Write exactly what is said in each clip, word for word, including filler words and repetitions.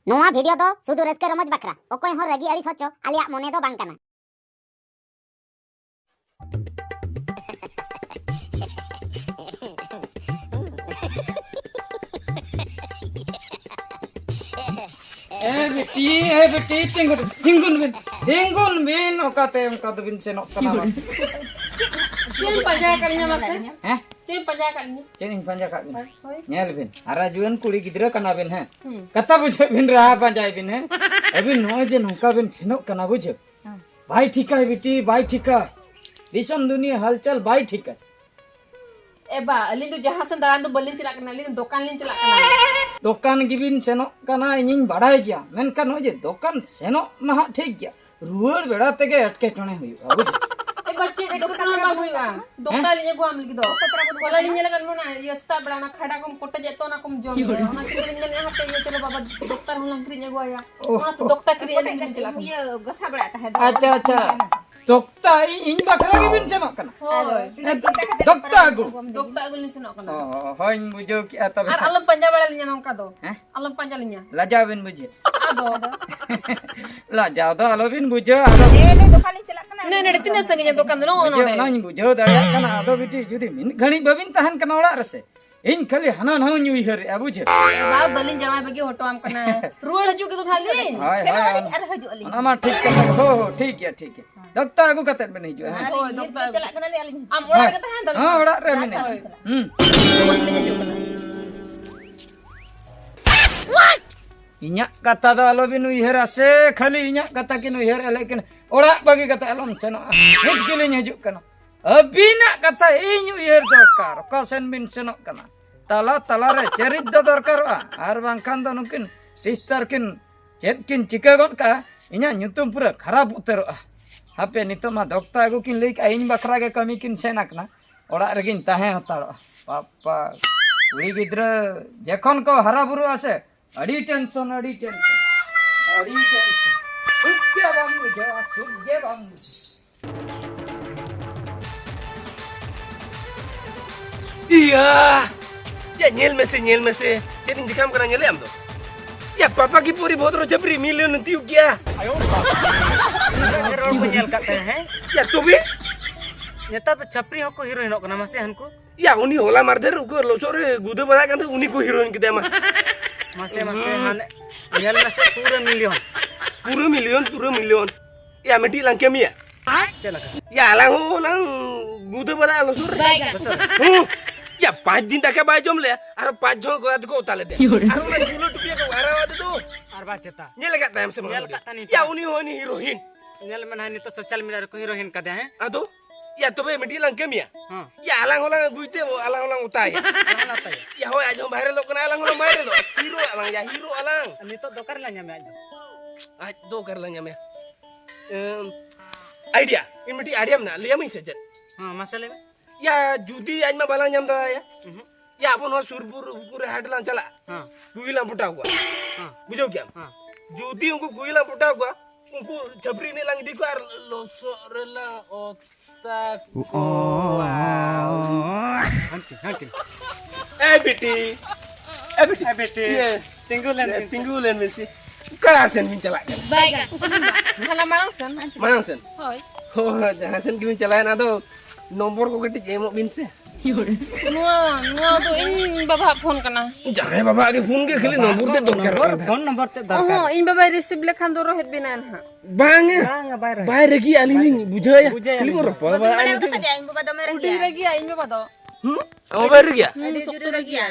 ᱱᱚᱣᱟ ᱵᱷᱤᱰᱤᱭᱳ ᱫᱚ ᱥᱩᱫᱷᱩ ᱨᱟᱹᱥᱠᱟᱹ ᱨᱚᱢᱚᱡᱽ ᱵᱟᱠᱷᱨᱟ, ᱚᱠᱚᱭ ᱦᱚᱸ ᱨᱟᱹᱜᱤ ᱟᱹᱲᱤᱥ ᱦᱚᱪᱚ ᱟᱞᱮᱭᱟᱜ ᱢᱚᱱᱮ ᱫᱚ ᱵᱟᱝ ᱠᱟᱱᱟ᱾ ᱮ ᱵᱤᱴᱤ, ᱮ ᱵᱤᱴᱤ, ᱛᱤᱸᱜᱩᱱ, ᱛᱤᱸᱜᱩᱱ ᱵᱤᱱ, ᱛᱤᱸᱜᱩᱱ ᱵᱤᱱ, ᱚᱠᱟᱛᱮ ᱚᱱᱠᱟ ᱫᱚᱵᱤᱱ ᱥᱮᱱᱚᱜ ᱠᱟᱱᱟ ᱢᱟᱥᱮ? ᱪᱮᱫ ᱮᱢ ᱯᱟᱸᱡᱟ ᱟᱠᱟᱫ ᱞᱤᱧᱟ ᱢᱟᱥᱮ? ᱦᱮᱸ? ᱪᱮᱫ ᱮᱢ ᱯᱟᱸᱡᱟ ᱟᱠᱟᱫ ᱞᱤᱧᱟ? ᱪᱮᱫ ᱤᱧ ᱯᱟᱸᱡᱟ ᱠᱟᱜ ᱵᱤᱱᱟ? ᱦᱳᱭ, ᱦᱳᱭ᱾ ᱧᱮᱞ ᱵᱤᱱ, ᱦᱟᱨᱟ ᱡᱩᱣᱟᱹᱱ ᱠᱩᱲᱤ ᱜᱤᱫᱽᱨᱟᱹ ᱠᱟᱱᱟ ᱵᱤᱱ, ᱦᱮᱸ? ᱦᱩᱸ᱾ ᱠᱟᱛᱷᱟ ᱵᱩᱡᱷᱟᱹᱣ ᱵᱤᱱ, ᱨᱟᱦᱟ ᱯᱟᱸᱡᱟᱭ ᱵᱤᱱ, ᱦᱮᱸ? ᱟᱹᱵᱤᱱ ᱱᱚᱜᱼᱚᱭ ᱡᱮ ᱱᱚᱝᱠᱟ ᱵᱤᱱ ᱥᱮᱱᱚᱜ ᱠᱟᱱᱟ, ᱵᱩᱡᱷᱟᱹᱣ? ᱦᱮᱸ᱾ ᱵᱟᱭ ᱴᱷᱤᱠᱟᱭ ᱵᱤᱴᱤ, ᱵᱟᱭ ᱴᱷᱤᱠᱟ᱾ ᱫᱤᱥᱚᱢ ᱫᱩᱱᱤᱭᱟᱹ ᱦᱟᱞᱪᱟᱞ ᱵᱟᱭ ᱴᱷᱤᱠᱟ᱾ ᱮ ᱵᱟ, ᱟᱹᱞᱤᱧ ᱫᱚ ᱡᱟᱦᱟᱸ ᱥᱮᱱ ᱫᱟᱬᱟᱱ ᱫᱚ ᱵᱟᱹᱞᱤᱧ ᱪᱟᱞᱟᱜ ᱠᱟᱱᱟ, ᱟᱹᱞᱤᱧ ᱫᱚ ᱫᱚᱠᱟᱱ ᱞᱤᱧ ᱪᱟᱞᱟᱜ ᱠᱟᱱᱟ᱾ ᱫᱚᱠᱟᱱ ᱜᱮᱵᱤᱱ ᱥᱮᱱᱚᱜ ᱠᱟᱱᱟ, ᱤᱧᱤᱧ ᱵᱟᱲᱟᱭ ᱜᱮᱭᱟ, ᱢᱮᱱᱠᱷᱟᱱ ᱱᱚᱜᱼᱚᱭ ᱡᱮ ᱫᱚᱠᱟᱱ ᱥᱮᱱᱚᱜ ᱱᱟᱦᱟᱜ ᱴᱷᱤᱠ ᱜᱮᱭᱟ, ᱨᱩᱣᱟᱹᱲ ᱵᱮᱲᱟ ᱛᱮᱜᱮ ᱮᱴᱠᱮᱴᱚᱬᱮ ᱦᱩᱭᱩᱜᱼᱟ, ᱵᱩᱡᱷᱟᱹᱣ? ᱮ ᱵᱟ, ᱪᱮᱫ ᱮᱴᱠᱮᱴᱚᱬᱮ ᱵᱟᱝ ᱦᱩᱭᱩᱜᱼᱟ, ᱫᱚᱠᱛᱟ ᱞᱤᱧ ᱟᱹᱜᱩᱣᱟᱢ ᱞᱟᱹᱜᱤᱫ ᱫᱚ᱾ ᱦᱚᱞᱟ ᱞᱤᱧ ᱧᱮᱞ ᱟᱠᱟᱫ ᱢᱮ ᱚᱱᱟ ᱤᱭᱟᱹ ᱥᱮᱛᱟᱜ ᱵᱮᱲᱟ ᱚᱱᱟ ᱠᱷᱟᱰᱟ ᱠᱚᱢ ᱠᱚᱴᱮᱡᱮᱫ ᱛᱚ, ᱚᱱᱟ ᱠᱚᱢ ᱡᱚᱢ ᱮᱫᱟ, ᱚᱱᱟ ᱛᱮᱜᱮ ᱞᱤᱧ ᱢᱮᱱᱮᱫᱼᱟ ᱦᱟᱯᱮ ᱤᱭᱟᱹ ᱪᱚᱞᱚ ᱵᱟᱵᱟ ᱫᱚᱠᱛᱟᱨ ᱦᱚᱸ ᱞᱟᱝ ᱠᱤᱨᱤᱧ ᱟᱹᱜᱩᱣᱟᱭᱟ, ᱚᱱᱟ ᱛᱮ ᱫᱚᱠᱛᱟ ᱠᱤᱨᱤᱧ ᱟᱹᱞᱤᱧ ᱞᱤᱧ ᱪᱟᱞᱟᱜ ᱠᱟᱱᱟ᱾ ᱤᱭᱟᱹ ᱜᱚᱥᱟ ᱵᱟᱲᱟᱭ ᱛᱟᱦᱮᱸ ᱫᱚ᱾ ᱟᱪᱪᱷᱟ, ᱟᱪᱪᱷᱟ, ᱫᱚᱠᱛᱟ ᱤᱧ, ᱤᱧ ᱵᱟᱠᱷᱨᱟ ᱜᱮᱵᱤᱱ ᱥᱮᱱᱚᱜ ᱠᱟᱱᱟ? ᱦᱳᱭ᱾ ᱮ, ᱫᱚᱠᱛᱟ ᱟᱹᱜᱩ? ᱫᱚᱠᱛᱟ ᱟᱹᱜᱩ ᱞᱤᱧ ᱥᱮᱱᱚᱜ ᱠᱟᱱᱟ᱾ ᱚ, ᱦᱳᱭᱧ ᱵᱩᱡᱷᱟᱹᱣ ᱠᱮᱜᱼᱟ ᱛᱚᱵᱮ ᱟᱨ ᱠᱷᱟᱱ᱾ ᱟᱞᱚᱢ ᱯᱟᱸᱡᱟ ᱵᱟᱲᱟ ᱞᱤᱧᱟ ᱱᱚᱝᱠᱟ ᱫᱚ᱾ ᱦᱮᱸ? ᱟᱞᱚᱢ ᱯᱟᱸᱡᱟ ᱞᱤᱧᱟ᱾ ᱞᱟᱡᱟᱣ ᱵᱤᱱ ᱵᱩᱡᱷᱟᱹᱣ? ᱟᱫᱚ? ᱞᱟᱡᱟᱣ ᱫᱚ ᱟᱞᱚᱵᱤᱱ ᱵᱩᱡᱷᱟᱹᱣᱟ, ᱟᱫᱚ ᱮ, ᱞᱟᱹᱭ ᱫᱚᱠᱟᱱ ᱞᱤᱧ ᱪᱟᱞᱟᱜ ᱠᱟᱱᱟ᱾ ᱱᱮ, ᱱᱮᱰᱮ ᱛᱤᱱᱟᱹᱜ ᱥᱟᱺᱜᱤᱧᱟ ᱫᱚᱠᱟᱱ ᱫᱚ? ᱱᱚᱜᱼᱚ ᱵᱩᱡᱷᱟᱹᱣ, ᱱᱚᱰᱮ᱾ ᱚᱱᱟᱧ ᱵᱩᱡᱷᱟᱹᱣ ᱫᱟᱲᱮᱭᱟᱜ ᱠᱟᱱᱟ᱾ ᱟᱫᱚ ᱵᱤᱴᱤ, ᱡᱩᱫᱤ ᱢᱤᱫ ᱜᱷᱟᱹᱲᱤᱡ ᱵᱟᱹᱵᱤᱱ ᱛᱟᱦᱮᱱ ᱠᱟᱱᱟ ᱚᱲᱟᱜ ᱨᱮᱥᱮ, ᱤᱧ ᱠᱷᱟᱹᱞᱤ ᱦᱟᱱᱟ ᱱᱟᱣᱟᱧ ᱩᱭᱦᱟᱹᱨᱮᱜᱼᱟ, ᱵᱩᱡᱷᱟᱹᱣ? ᱵᱟᱵᱟ, ᱵᱟᱹᱞᱤᱧ ᱡᱟᱶᱟᱭ ᱵᱟᱹᱜᱤ ᱦᱚᱴᱚᱣᱟᱢ ᱠᱟᱱᱟ᱾ ᱨᱩᱣᱟᱹᱲ ᱦᱤᱡᱩᱜ ᱜᱮ ᱫᱚ ᱱᱟᱦᱟᱜ ᱞᱤᱧ᱾ ᱦᱳᱭ, ᱦᱳᱭ, ᱥᱮᱱᱚᱜ ᱟᱹᱞᱤᱧ ᱚᱱᱟ, ᱟᱨ ᱦᱤᱡᱩᱜ ᱟᱹᱞᱤᱧ᱾ ᱚᱱᱟ ᱢᱟ ᱴᱷᱤᱠ ᱠᱟᱛᱷᱟ᱾ ᱦᱳ, ᱦᱳ, ᱴᱷᱤᱠ ᱜᱮᱭᱟ, ᱴᱷᱤᱠ ᱜᱮᱭᱟ᱾ ᱫᱚᱠᱛᱟ ᱟᱹᱜᱩ ᱠᱟᱛᱮᱫ ᱵᱮᱱ ᱦᱤᱡᱩᱜᱼᱟ, ᱦᱮᱸ? ᱦᱳᱭ, ᱫᱚᱠᱛᱟ ᱟᱹᱜᱩ᱾ ᱪᱟᱞᱟᱜ ᱠᱟᱱᱟᱞᱮ ᱟᱹᱞᱤᱧ᱾ ᱦᱚᱸ, ᱚᱲᱟᱜ ᱨᱮ ᱢᱮᱱᱟᱹᱧᱟ᱾ ᱦᱳᱭ᱾ ᱦᱩᱸ᱾ ᱤᱧᱟᱹᱜ ᱠᱟᱛᱷᱟ ᱫᱚ ᱟᱞᱚᱵᱤᱱ ᱩᱭᱦᱟᱹᱨᱟ ᱥᱮ, ᱠᱷᱟᱹᱞᱤ ᱤᱧᱟᱹᱜ ᱠᱟᱛᱷᱟ ᱠᱤᱱ ᱩᱭᱦᱟᱹᱨᱮᱫᱼᱟ, ᱞᱮᱠᱤᱱ ᱚᱲᱟᱜ ᱵᱟᱹᱜᱤ ᱠᱟᱛᱮ ᱟᱞᱚᱢ ᱥᱮᱱᱚᱜᱼᱟ᱾ ᱱᱤᱛ ᱜᱮᱞᱤᱧ ᱦᱤᱡᱩᱜ ᱠᱟᱱᱟ᱾ ᱟᱹᱵᱤᱱᱟᱜ ᱠᱟᱛᱷᱟ ᱤᱧ ᱩᱭᱦᱟᱹᱨ ᱫᱚᱨᱠᱟᱨ, ᱚᱠᱟ ᱥᱮᱱ ᱵᱤᱱ ᱥᱮᱱᱚᱜ ᱠᱟᱱᱟ? ᱛᱟᱞᱟ ᱛᱟᱞᱟ ᱨᱮ ᱪᱟᱹᱨᱤᱛ ᱫᱚ ᱫᱚᱨᱠᱟᱨᱚᱜᱼᱟ, ᱟᱨ ᱵᱟᱝᱠᱷᱟᱱ ᱫᱚ ᱱᱩᱠᱤᱱ ᱥᱤᱥᱴᱟᱨ ᱠᱤᱱ ᱪᱮᱫ ᱠᱤᱱ ᱪᱤᱠᱟᱹ ᱜᱚᱫ ᱠᱟᱜᱼᱟ, ᱤᱧᱟᱹᱜ ᱧᱩᱛᱩᱢ ᱯᱩᱨᱟᱹ ᱠᱷᱟᱨᱟᱯ ᱩᱛᱟᱹᱨᱚᱜᱼᱟ᱾ ᱦᱟᱯᱮ, ᱱᱤᱛᱚᱜ ᱢᱟ ᱫᱚᱠᱛᱟ ᱟᱹᱜᱩ ᱠᱤᱱ ᱞᱟᱹᱭ ᱠᱟᱜᱼᱟ, ᱤᱧ ᱵᱟᱠᱷᱨᱟ ᱜᱮ ᱠᱟᱹᱢᱤ ᱠᱤᱱ ᱥᱮᱱ ᱟᱠᱟᱱᱟ, ᱚᱲᱟᱜ ᱨᱮᱜᱤᱧ ᱛᱟᱦᱮᱸ ᱦᱟᱛᱟᱲᱚᱜᱼᱟ᱾ ᱵᱟᱯᱟ, ᱠᱩᱲᱤ ᱜᱤᱫᱽᱨᱟᱹ ᱡᱚᱠᱷᱚᱱ ᱠᱚ ᱦᱟᱨᱟ ᱵᱩᱨᱩᱜᱼᱟ ᱥᱮ, ᱟᱹᱰᱤ ᱴᱮᱱᱥᱚᱱ, ᱟᱹᱰᱤ ᱴᱮᱱᱥᱚᱱ, ᱟᱹᱰᱤ ᱴᱮᱱᱥᱚᱱ᱾ ᱥᱩᱠ ᱜᱮ ᱵᱟᱢ ᱵᱩᱡᱷᱟᱹᱣᱟ, ᱥᱩᱠ ᱜᱮ ᱵᱟᱢ ᱵᱩᱡᱷᱟᱹᱣᱟ᱾ ᱤᱭᱟ! ᱭᱟ, ᱧᱮᱞ ᱢᱮᱥᱮ, ᱧᱮᱞ ᱢᱮᱥᱮ, ᱪᱮᱫ ᱤᱧ ᱪᱤᱠᱟᱹᱢ ᱠᱟᱱᱟ, ᱧᱮᱞᱮᱫ ᱟᱢ ᱫᱚ? ᱮ, ᱯᱟᱯᱟ ᱠᱤ ᱯᱚᱨᱤ ᱵᱷᱚᱫᱨᱚ ᱪᱷᱟᱯᱨᱤ ᱢᱤᱞᱤᱭᱚᱱ ᱛᱤᱭᱩᱜ ᱠᱮᱜᱼᱟ᱾ ᱟᱭᱳ ᱵᱟᱵᱟ᱾ ᱨᱚᱲ ᱠᱚ ᱧᱮᱞ ᱠᱟᱜ ᱛᱟᱦᱮᱸ, ᱦᱮᱸ? ᱭᱟ, ᱛᱚᱵᱮ? ᱱᱮᱛᱟᱨ ᱫᱚ ᱪᱷᱟᱯᱨᱤ ᱦᱚᱸᱠᱚ ᱦᱤᱨᱳᱭᱤᱱᱚᱜ ᱠᱟᱱᱟ, ᱢᱟᱥᱮ ᱦᱟᱱᱠᱩ᱾ ᱭᱟ, ᱩᱱᱤ ᱦᱚᱞᱟ ᱢᱟᱨᱫᱷᱮᱨ ᱩᱱᱠᱩ ᱞᱚᱥᱚᱫ ᱨᱮ ᱜᱩᱫᱟᱹ ᱵᱟᱲᱟᱜ ᱠᱟᱱ ᱛᱟᱦᱮᱸ, ᱩᱱᱤ ᱠᱚ ᱦᱤᱨᱳᱭᱤᱱ ᱠᱮᱫᱮᱭᱟ ᱢᱟ᱾ ᱢᱟᱥᱮ, ᱢᱟᱥᱮ, ᱦᱩᱸ᱾ ᱦᱟᱱᱮ ᱧᱮᱞ ᱢᱮᱥᱮ, ᱯᱩᱨᱟᱹ ᱢᱤᱞᱤᱭᱚᱱ᱾ ᱯᱩᱨᱟᱹ ᱢᱤᱞᱤᱭᱚᱱ, ᱯᱩᱨᱟᱹ ᱢᱤᱞᱤᱭᱚᱱ᱾ ᱭᱟ, ᱢᱤᱫᱴᱤᱡ ᱞᱟᱝ ᱠᱟᱹᱢᱤᱭᱟ᱾ ᱪᱮᱫ ᱞᱮᱠᱟ? ᱭᱟ, ᱟᱞᱟᱝ ᱦᱚᱸ ᱞᱟᱝ ᱜᱩᱫᱟᱹ ᱵᱟᱲᱟᱜᱼᱟ ᱞᱚᱥᱚᱫ ᱨᱮ᱾ ᱵᱟᱭ ᱜᱟᱱᱚᱜᱼᱟ᱾ ᱦᱩᱸ᱾ ᱭᱟ, ᱯᱟᱸᱪ ᱫᱤᱱ ᱫᱟᱠᱟ ᱵᱟᱭ ᱡᱚᱢ ᱞᱮᱜᱼᱟ, ᱟᱨ ᱯᱟᱸᱪ ᱡᱚᱱ ᱠᱚᱲᱟ ᱛᱮᱠᱚ ᱚᱛᱟ ᱞᱮᱫᱮᱭᱟ᱾ ᱟᱨ ᱚᱱᱟ ᱪᱩᱞᱟᱹ ᱴᱩᱯᱤᱭᱟᱹ ᱠᱚ ᱦᱟᱨᱟᱣ ᱟᱫᱮ ᱫᱚ᱾ ᱟᱨ ᱵᱟᱭ ᱪᱮᱛᱟ᱾ ᱧᱮᱞ ᱟᱠᱟᱫ ᱛᱟᱭᱟᱢ ᱥᱮ ᱵᱟᱝ? ᱧᱮᱞ ᱟᱠᱟᱫ ᱛᱟᱦᱮᱱᱤᱧ᱾ ᱭᱟ, ᱩᱱᱤ ᱦᱚᱸ ᱩᱱᱤ ᱦᱤᱨᱳᱭᱤᱱ᱾ ᱧᱮᱞ ᱢᱮ ᱱᱟᱦᱟᱜ, ᱱᱤᱛᱚᱜ ᱥᱳᱥᱟᱞ ᱢᱤᱰᱤᱭᱟ ᱨᱮᱠᱚ ᱦᱤᱨᱳᱭᱤᱱ ᱠᱟᱫᱮᱭᱟ, ᱦᱮᱸ? ᱟᱫᱚ? ᱭᱟ, ᱛᱚᱵᱮ ᱢᱤᱫᱴᱤᱡ ᱞᱟᱝ ᱠᱟᱹᱢᱤᱭᱟ᱾ ᱦᱮᱸ᱾ ᱭᱟ, ᱟᱞᱟᱝ ᱦᱚᱸᱞᱟᱝ ᱟᱹᱜᱩᱭ ᱛᱮ, ᱟᱞᱟᱝ ᱦᱚᱸᱞᱟᱝ ᱚᱛᱟᱭᱟ᱾ ᱟᱞᱟᱝ ᱦᱚᱸᱞᱟᱝ ᱚᱛᱟᱭᱟ᱾ ᱭᱟ, ᱦᱳᱭ, ᱟᱡ ᱦᱚᱸ ᱵᱷᱟᱭᱨᱟᱞᱚᱜ ᱠᱟᱱᱟ, ᱟᱞᱟᱝ ᱦᱚᱸᱞᱟᱝ ᱵᱷᱟᱭᱨᱟᱞᱚᱜᱼᱟ᱾ ᱦᱤᱨᱳ ᱟᱞᱟᱝ, ᱭᱟ, ᱦᱤᱨᱳ ᱟᱞᱟᱝ᱾ ᱟᱨ ᱱᱤᱛᱚᱜ ᱫᱚ ᱚᱠᱟ ᱨᱮᱞᱟᱝ ᱧᱟᱢᱮᱭᱟ ᱟᱡ ᱫᱚ? ᱟᱡ ᱫᱚ ᱚᱠᱟ ᱨᱮᱞᱟᱝ ᱧᱟᱢᱮᱭᱟ? ᱮᱢ, ᱟᱭᱰᱤᱭᱟ, ᱤᱧ ᱢᱤᱫᱴᱤᱡ ᱟᱭᱰᱤᱭᱟ ᱢᱮᱱᱟᱜᱼᱟ, ᱞᱟᱹᱭᱟᱢᱟᱹᱧ ᱥᱮ ᱪᱮᱫ? ᱦᱮᱸ, ᱢᱟᱥᱮ ᱞᱟᱹᱭ ᱢᱮ᱾ ᱭᱟ, ᱡᱩᱫᱤ ᱟᱡ ᱢᱟ ᱵᱟᱞᱟᱝ ᱧᱟᱢ ᱫᱟᱲᱮᱭᱟᱭᱟ, ᱩᱦᱩᱸ᱾ ᱭᱟ, ᱟᱵᱚ ᱱᱚᱣᱟ ᱥᱩᱨ ᱵᱩᱨᱩ ᱠᱚᱨᱮ ᱦᱟᱴ ᱞᱟᱝ ᱪᱟᱞᱟᱜᱼᱟ᱾ ᱦᱮᱸ᱾ ᱠᱩᱭᱞᱟᱝ ᱯᱚᱴᱟᱣ ᱠᱚᱣᱟ᱾ ᱦᱮᱸ᱾ ᱵᱩᱡᱷᱟᱹᱣ ᱠᱮᱜᱼᱟᱢ? ᱦᱮᱸ᱾ ᱡᱩᱫᱤ ᱩᱱᱠᱩ ᱠᱩᱭᱞᱟᱝ ᱯᱚᱴᱟᱣ ᱠᱚᱣᱟ, ᱩᱱᱠᱩ ᱪᱷᱟᱹᱯᱨᱤ ᱮᱱᱮᱡ ᱞᱟᱝ ᱤᱫᱤ ᱠᱚᱣᱟ ᱟᱨ ᱞᱚᱥᱚᱫ ᱨᱮᱞᱟᱝ ᱚᱛᱟ ᱠᱚᱣᱟ᱾ ᱦᱟᱱᱠᱤ, ᱦᱟᱱᱠᱤ᱾ ᱮ ᱵᱤᱴᱤ, ᱮ ᱵᱤᱴᱤ᱾ ᱮ ᱵᱤᱴᱤ, ᱤᱭᱟᱹ, ᱛᱤᱸᱜᱩ ᱞᱮᱱ ᱤᱭᱟᱹ, ᱵᱤᱱ᱾ ᱛᱤᱸᱜᱩ ᱞᱮᱱ ᱵᱤᱱ ᱥᱮ᱾ ᱚᱠᱟ ᱥᱮᱱ ᱵᱤᱱ ᱪᱟᱞᱟᱜ ᱠᱟᱱᱟ? ᱵᱟᱭ ᱜᱟᱱ᱾ ᱦᱟᱱᱟ ᱢᱟᱲᱟᱝ ᱥᱮᱱ, ᱦᱟᱱᱛᱮ᱾ ᱢᱟᱲᱟᱝ ᱥᱮᱱ? ᱦᱳᱭ᱾ ᱦᱳᱭ, ᱡᱟᱦᱟᱸ ᱥᱮᱱ ᱜᱮᱵᱤᱱ ᱪᱟᱞᱟᱣᱮᱱ, ᱟᱫᱚ ᱱᱚᱢᱵᱚᱨ ᱠᱚ ᱠᱟᱹᱴᱤᱡ ᱮᱢᱚᱜ ᱵᱤᱱ ᱥᱮ᱾ ᱱᱚᱣᱟ, ᱱᱚᱣᱟ ᱫᱚ ᱤᱧ ᱵᱟᱵᱟᱣᱟᱜ ᱯᱷᱳᱱ ᱠᱟᱱᱟ᱾ ᱡᱟᱦᱟᱸᱭ ᱵᱟᱵᱟᱣᱟᱜ ᱜᱮ ᱯᱷᱳᱱ ᱜᱮ, ᱠᱷᱟᱹᱞᱤ ᱱᱚᱢᱵᱚᱨ ᱛᱮᱫ ᱫᱚᱨᱠᱟᱨᱚᱜ ᱠᱟᱱ ᱛᱟᱦᱮᱸᱫ᱾ ᱯᱷᱳᱱ ᱱᱚᱢᱵᱚᱨ ᱛᱮᱫ ᱫᱚᱨᱠᱟᱨ᱾ ᱚᱦᱚᱸ, ᱤᱧ ᱵᱟᱵᱟᱭ ᱨᱤᱥᱤᱵᱷ ᱞᱮᱠᱷᱟᱱ ᱫᱚ ᱨᱚᱦᱮᱫ ᱵᱮᱱᱟᱭ ᱱᱟᱦᱟᱜ᱾ ᱵᱟᱝᱟ᱾ ᱵᱟᱝᱟ, ᱵᱟᱭ ᱨᱚᱦᱮᱫ᱾ ᱵᱟᱭ ᱨᱟᱹᱜᱤᱭᱟ, ᱟᱹᱞᱤᱧ ᱞᱤᱧ ᱵᱩᱡᱷᱟᱹᱣᱮᱭᱟ᱾ ᱵᱩᱡᱷᱟᱹᱣᱮᱭᱟ ᱠᱷᱟᱹᱞᱤ ᱵᱚᱱ ᱞᱤᱧ᱾ ᱨᱚᱯᱚᱲ ᱵᱟᱲᱟᱜᱼᱟ, ᱟᱹᱰᱤ ᱱᱤᱛᱚᱜ᱾ ᱨᱟᱹᱜᱤᱭᱟ ᱤᱧ ᱵᱟᱵᱟ ᱫᱚ᱾ ᱦᱩᱸ? ᱚ, ᱵᱟᱭ ᱨᱟᱹᱜᱤᱭᱟ? ᱟᱹᱰᱤ ᱡᱳᱨᱮ ᱨᱟᱹᱜᱤᱭᱟ᱾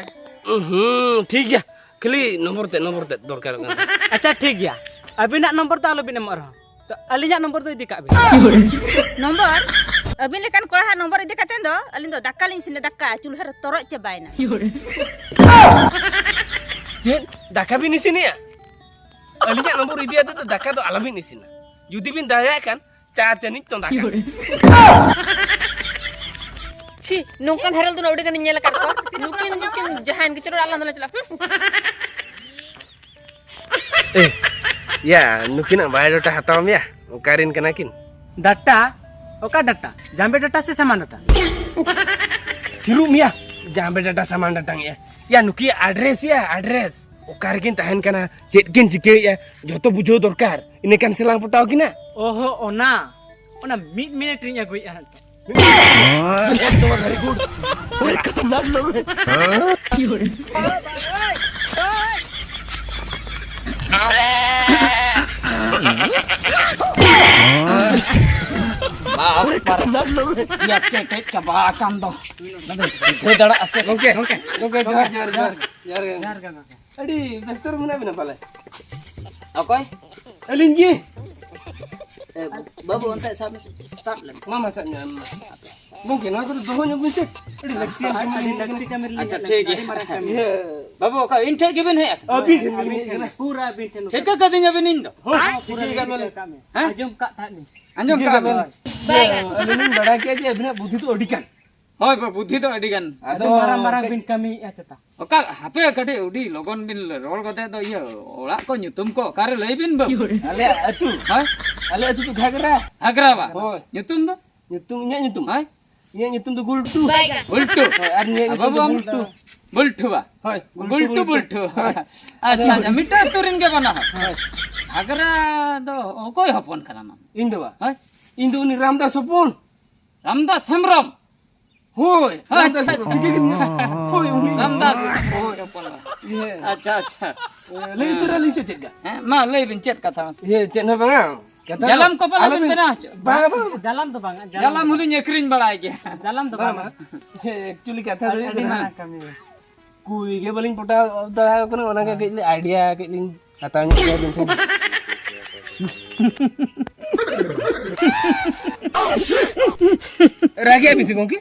ᱦᱩᱸ, ᱴᱷᱤᱠ ᱜᱮᱭᱟ᱾ ᱠᱷᱟᱹᱞᱤ ᱱᱚᱢᱵᱚᱨ ᱛᱮᱫ, ᱱᱚᱢᱵᱚᱨ ᱛᱮᱫ ᱫᱚᱨᱠᱟᱨᱚᱜ ᱠᱟᱱ ᱛᱟᱦᱮᱸᱫ᱾ ᱟᱪᱪᱷᱟ, ᱴᱷᱤᱠ ᱜᱮᱭᱟ᱾ ᱟᱹᱵᱤᱱᱟᱜ ᱱᱚᱢᱵᱚᱨ ᱫᱚ ᱟᱞᱚᱵᱤᱱ ᱮᱢᱚᱜ ᱨᱮᱦᱚᱸ᱾ ᱛᱚ, ᱟᱹᱞᱤᱧᱟᱜ ᱱᱚᱢᱵᱚᱨ ᱫᱚ ᱤᱫᱤ ᱠᱟᱜ ᱵᱤᱱ᱾ ᱱᱚᱢᱵᱚᱨ? ᱟᱹᱵᱤᱱ ᱞᱮᱠᱟᱱ ᱠᱚᱲᱟ ᱦᱟᱜ ᱱᱚᱢᱵᱚᱨ ᱤᱫᱤ ᱠᱟᱛᱮ ᱫᱚ ᱟᱹᱞᱤᱧ ᱫᱚ ᱫᱟᱠᱟ ᱞᱤᱧ ᱤᱥᱤᱱᱟ, ᱫᱟᱠᱟ ᱪᱩᱞᱦᱟᱹ ᱨᱮ ᱛᱚᱨᱚᱡ ᱪᱟᱵᱟᱭᱮᱱᱟ᱾ ᱪᱮᱫ? ᱫᱟᱠᱟ ᱵᱤᱱ ᱤᱥᱤᱱᱮᱜᱼᱟ? ᱟᱹᱞᱤᱧᱟᱜ ᱱᱚᱢᱵᱚᱨ ᱤᱫᱤ ᱠᱟᱛᱮ ᱫᱚ ᱫᱟᱠᱟ ᱫᱚ ᱟᱞᱚᱵᱤᱱ ᱤᱥᱤᱱᱟ᱾ ᱡᱩᱫᱤ ᱵᱤᱱ ᱫᱟᱲᱮᱭᱟᱜ ᱠᱷᱟᱱ ᱪᱟ ᱛᱟᱹᱱᱤᱡ ᱪᱚᱸᱫᱟ ᱠᱟᱜ ᱵᱤᱱ᱾ ᱪᱷᱤ, ᱱᱚᱝᱠᱟᱱ ᱦᱮᱨᱮᱞ ᱫᱚ ᱟᱹᱰᱤ ᱜᱟᱱᱤᱧ ᱧᱮᱞ ᱟᱠᱟᱫ ᱠᱚᱣᱟ᱾ ᱱᱩᱠᱤᱱ, ᱱᱩᱠᱤᱱ ᱡᱟᱦᱟᱸᱭᱮᱱ ᱜᱮ, ᱪᱚᱞᱚ ᱟᱞᱟᱝ ᱫᱚᱞᱟᱝ ᱪᱟᱞᱟᱜᱼᱟ᱾ ᱦᱩᱸ᱾ ᱮ, ᱭᱟ, ᱱᱩᱠᱤᱱᱟᱜ ᱵᱟᱭᱳᱰᱟᱴᱟ ᱦᱟᱛᱟᱣ ᱢᱮᱭᱟ᱾ ᱚᱠᱟᱨᱮᱱ ᱠᱟᱱᱟ ᱠᱤᱱ? ᱰᱟᱴᱟ? ᱚᱠᱟ ᱰᱟᱴᱟ? ᱡᱟᱢᱵᱮ ᱰᱟᱴᱟ ᱥᱮ ᱥᱟᱢᱟᱱ ᱰᱟᱴᱟ? ᱛᱷᱤᱨᱩᱜ ᱢᱮᱭᱟ, ᱡᱟᱢᱵᱮ ᱰᱟᱴᱟ, ᱥᱟᱢᱟᱱ ᱰᱟᱴᱟ ᱜᱮᱭᱟ᱾ ᱭᱟ, ᱱᱩᱠᱤᱭᱟᱜ ᱟᱰᱨᱮᱥ ᱭᱟ, ᱟᱰᱨᱮᱥ᱾ ᱚᱠᱟ ᱨᱮᱠᱤᱱ ᱛᱟᱦᱮᱱ ᱠᱟᱱᱟ, ᱪᱮᱫ ᱠᱤᱱ ᱪᱤᱠᱟᱹᱭᱮᱫᱼᱟ, ᱡᱷᱚᱛᱚ ᱵᱩᱡᱷᱟᱹᱣ ᱫᱚᱨᱠᱟᱨ᱾ ᱤᱱᱟᱹ ᱠᱷᱟᱱ ᱥᱮᱞᱟᱝ ᱯᱚᱴᱟᱣ ᱠᱤᱱᱟ᱾ ᱚᱦᱚ, ᱚᱱᱟ, ᱚᱱᱟ ᱢᱤᱫ ᱢᱤᱱᱤᱴ ᱨᱤᱧ ᱟᱹᱜᱩᱭᱮᱫᱼᱟ ᱦᱟᱸᱜ᱾ ᱮᱠᱫᱚᱢ very good. ᱚᱱᱟ ᱠᱟᱛᱷᱟ ᱱᱟᱜ ᱞᱚᱜᱮ᱾ ᱵᱟᱯ ᱨᱮ᱾ ᱚᱱᱟ ᱠᱟᱛᱷᱟ ᱱᱟᱜ ᱞᱚᱜᱮ᱾ ᱭᱟ, ᱠᱮᱴᱮᱡ ᱪᱟᱵᱟ ᱟᱠᱟᱱ ᱫᱚ᱾ ᱚᱱᱟ ᱫᱚ ᱥᱤᱫᱷᱟᱹ ᱫᱟᱲᱟᱜ ᱟᱥᱮ? ᱜᱚᱝᱠᱮ, ᱜᱚᱝᱠᱮ, ᱜᱚᱝᱠᱮ, ᱡᱚᱦᱟᱨ, ᱡᱚᱦᱟᱨ, ᱡᱚᱦᱟᱨ, ᱡᱚᱦᱟᱨ ᱜᱮ᱾ ᱡᱚᱦᱟᱨ ᱜᱮ, ᱜᱚᱝᱠᱮ᱾ ᱟᱹᱰᱤ ᱵᱮᱥᱛᱚ ᱨᱮ ᱢᱮᱱᱟᱜ ᱵᱤᱱᱟ ᱯᱟᱞᱮ? ᱚᱠᱚᱭ? ᱟᱹᱞᱤᱧ ᱜᱮ᱾ ᱮ, ᱵᱟᱹᱵᱩ, ᱚᱱᱛᱮ ᱥᱟᱵ ᱢᱮᱥᱮ, ᱥᱟᱵ ᱞᱮᱢ᱾ ᱢᱟ, ᱢᱟ, ᱥᱟᱵ ᱧᱚᱜ ᱢᱮ᱾ ᱜᱚᱝᱠᱮ, ᱱᱚᱣᱟ ᱠᱚᱫᱚ ᱫᱚᱦᱚ ᱧᱚᱜ ᱵᱤᱱ ᱥᱮ᱾ ᱟᱹᱰᱤ ᱞᱟᱹᱠᱛᱤᱭᱟᱱ ᱠᱟᱹᱢᱤ ᱟᱹᱰᱤ ᱞᱟᱹᱠᱛᱤ ᱠᱟᱹᱢᱤ ᱨᱮ ᱟᱪᱪᱷᱟ, ᱞᱤᱧ ᱴᱷᱤᱠ ᱜᱮᱭᱟ᱾ ᱟᱹᱰᱤ ᱢᱟᱨᱟᱝ ᱠᱟᱹᱢᱤ᱾ ᱤᱭᱟᱹ, ᱵᱟᱹᱵᱩ, ᱚᱠᱟ ᱤᱧ ᱴᱷᱮᱡ ᱜᱮᱵᱤᱱ ᱦᱮᱡ ᱟᱠᱟᱱᱟ? ᱟᱹᱵᱤᱱ ᱴᱷᱮᱱ ᱞᱤᱧ ᱦᱮᱡ ᱟᱠᱟᱱᱟ᱾ ᱯᱩᱨᱟᱹ ᱟᱹᱵᱤᱱ ᱴᱷᱮᱱ᱾ ᱴᱷᱤᱠᱟᱹ ᱠᱟᱹᱫᱤᱧᱟᱵᱤᱱ ᱤᱧ ᱫᱚ? ᱦᱚᱸ, ᱦᱚᱸ, ᱯᱩᱨᱟᱹ ᱴᱷᱤᱠᱟᱹ ᱠᱟᱹᱫᱤᱧ᱾ ᱦᱮᱸ? ᱟᱸᱡᱚᱢ ᱠᱟᱜ ᱛᱟᱦᱮᱸᱫ ᱞᱤᱧ᱾ ᱟᱸᱡᱚᱢ ᱴᱷᱤᱠᱟᱹ ᱠᱟᱜ ᱠᱟᱹᱫᱤᱧ᱾ ᱵᱤᱱ? ᱤᱭᱟᱹ, ᱟᱹᱞᱤᱧ ᱞᱤᱧ ᱵᱟᱲᱟᱭ ᱠᱮᱫ ᱡᱮ ᱟᱹᱵᱤᱱᱟᱜ ᱵᱩᱫᱷᱤ ᱫᱚ ᱟᱹᱰᱤ ᱜᱟᱱ᱾ ᱦᱳᱭ, ᱵᱟ-, ᱵᱩᱫᱷᱤ ᱫᱚ ᱟᱹᱰᱤ ᱜᱟᱱ᱾ ᱟᱹᱰᱤ ᱟᱫᱚ ᱢᱟᱨᱟᱝ ᱢᱟᱨᱟᱝ ᱠᱟᱹᱡ ᱵᱤᱱ ᱠᱟᱹᱢᱤᱭᱮᱫᱼᱟ ᱪᱮᱛᱟ? ᱚᱠᱟ, ᱦᱟᱯᱮ ᱠᱟᱹᱴᱤᱡ ᱟᱹᱰᱤ ᱞᱚᱜᱚᱱ ᱵᱤᱱ ᱨᱚᱲ ᱠᱟᱛᱮ ᱫᱚ ᱤᱭᱟᱹ, ᱚᱲᱟᱜ ᱠᱚ ᱧᱩᱛᱩᱢ ᱠᱚ ᱚᱠᱟᱨᱮ ᱞᱟᱹᱭ ᱵᱤᱱ ᱵᱟᱹᱵᱩ? ᱟᱞᱮᱭᱟᱜ ᱟᱹᱛᱩ? ᱦᱳᱭ? ᱟᱞᱮ ᱟᱹᱛᱩ ᱫᱚ ᱜᱷᱟᱜᱽᱨᱟ᱾ ᱜᱷᱟᱜᱽᱨᱟ ᱵᱟ? ᱦᱳᱭ᱾ ᱧᱩᱛᱩᱢ ᱫᱚ? ᱧᱩᱛᱩᱢ, ᱤᱧᱟᱹᱜ ᱧᱩᱛᱩᱢ? ᱦᱳᱭ? ᱤᱧᱟᱹᱜ ᱧᱩᱛᱩᱢ ᱫᱚ ᱜᱩᱞᱴᱩ᱾ ᱵᱟᱭᱜᱟ᱾ ᱵᱩᱞᱴᱩ᱾ ᱦᱳᱭ, ᱟᱨ ᱤᱧᱟᱹᱜ ᱟᱨ ᱧᱩᱛᱩᱢ ᱵᱟᱹᱵᱩ ᱫᱚ ᱟᱢ? ᱵᱩᱞᱴᱩ᱾ ᱵᱩᱞᱴᱩ ᱵᱟ? ᱦᱳᱭ, ᱜᱩᱞᱴᱩ, ᱜᱩᱞᱴᱩ, ᱵᱩᱞᱴᱩ᱾ ᱵᱩᱞᱴᱩ᱾ ᱦᱳᱭ᱾ ᱟᱪᱪᱷᱟ, ᱟᱫᱚ ᱟᱪᱪᱷᱟ, ᱢᱤᱫᱴᱟᱝ ᱟᱹᱛᱩ ᱨᱮᱱ ᱜᱮ ᱵᱟᱱᱟ ᱦᱚᱲ᱾ ᱦᱳᱭ᱾ ᱜᱷᱟᱜᱽᱨᱟ ᱫᱚ ᱚᱠᱚᱭ ᱦᱚᱯᱚᱱ ᱠᱟᱱᱟᱢ ᱟᱢ? ᱤᱧ ᱫᱚ ᱵᱟ? ᱦᱳᱭ? ᱤᱧ ᱫᱚ ᱩᱱᱤ ᱨᱟᱢᱫᱟᱥ ᱦᱚᱯᱚᱱ᱾ ᱨᱟᱢᱫᱟᱥ ᱦᱮᱢᱵᱨᱚᱢ? ᱦᱳᱭ, ᱟᱪᱪᱷᱟ, ᱨᱟᱢᱫᱟᱥ ᱟᱪᱪᱷᱟ᱾ ᱦᱮᱢᱵᱨᱚᱢ᱾ ᱦᱳᱭ, ᱩᱱᱤ᱾ ᱨᱟᱢᱫᱟᱥ᱾ ᱦᱳᱭ᱾ ᱦᱚᱯᱚᱱ ᱵᱟ᱾ ᱤᱭᱟᱹ᱾ ᱟᱪᱪᱷᱟ, ᱟᱪᱪᱷᱟ᱾ ᱞᱟᱹᱭ ᱩᱛᱟᱹᱨ ᱟᱹᱞᱤᱧ ᱥᱮ ᱪᱮᱫ ᱞᱮᱠᱟ? ᱦᱮᱸ, ᱢᱟ ᱞᱟᱹᱭ ᱵᱤᱱ ᱪᱮᱫ ᱠᱟᱛᱷᱟ ᱢᱟᱥᱮ? ᱤᱭᱟᱹ, ᱪᱮᱫ ᱦᱚᱸ ᱵᱟᱝᱟ᱾ ᱠᱟᱛᱷᱟ ᱡᱟᱞᱟᱢ ᱫᱚ ᱠᱚ ᱯᱟᱞᱮ ᱵᱤᱱ ᱟᱞᱚᱵᱤᱱ ᱵᱮᱱᱟᱣ ᱦᱚᱪᱚ? ᱵᱟᱝᱟ, ᱵᱟᱝᱟ᱾ ᱡᱟᱞᱟᱢ ᱫᱚ ᱵᱟᱝᱟ, ᱡᱟᱞᱟᱢ ᱡᱟᱞᱟᱢ ᱫᱚ ᱦᱚᱸᱞᱤᱧ ᱟᱹᱠᱷᱨᱤᱧ ᱵᱟᱲᱟᱭ ᱜᱮᱭᱟ᱾ ᱡᱟᱞᱟᱢ ᱫᱚ ᱵᱟᱝᱟ, ᱵᱟᱝᱟ᱾ ᱵᱟᱝᱟ᱾ ᱪᱮ, actually ᱠᱟᱛᱷᱟ ᱫᱚ ᱟᱹᱰᱤ ᱦᱩᱭᱩᱜ ᱠᱟᱱᱟ, ᱢᱟᱨᱟᱝ ᱠᱟᱹᱢᱤ᱾ ᱠᱩᱲᱤ ᱜᱮ ᱵᱟᱹᱞᱤᱧ ᱯᱚᱴᱟᱣ ᱫᱟᱲᱮᱭᱟᱠᱚ ᱠᱟᱱᱟ, ᱚᱱᱟ ᱜᱮ ᱠᱟᱹᱡ ᱞᱤᱧ idea ᱠᱟᱹᱡ ᱞᱤᱧ ᱦᱟᱛᱟᱣ ᱧᱚᱜ ᱠᱮᱭᱟ ᱟᱹᱵᱤᱱ ᱴᱷᱮᱱ᱾ ᱨᱟᱜᱮᱜᱼᱟ ᱵᱤᱱ ᱥᱮ ᱜᱚᱝᱠᱮ?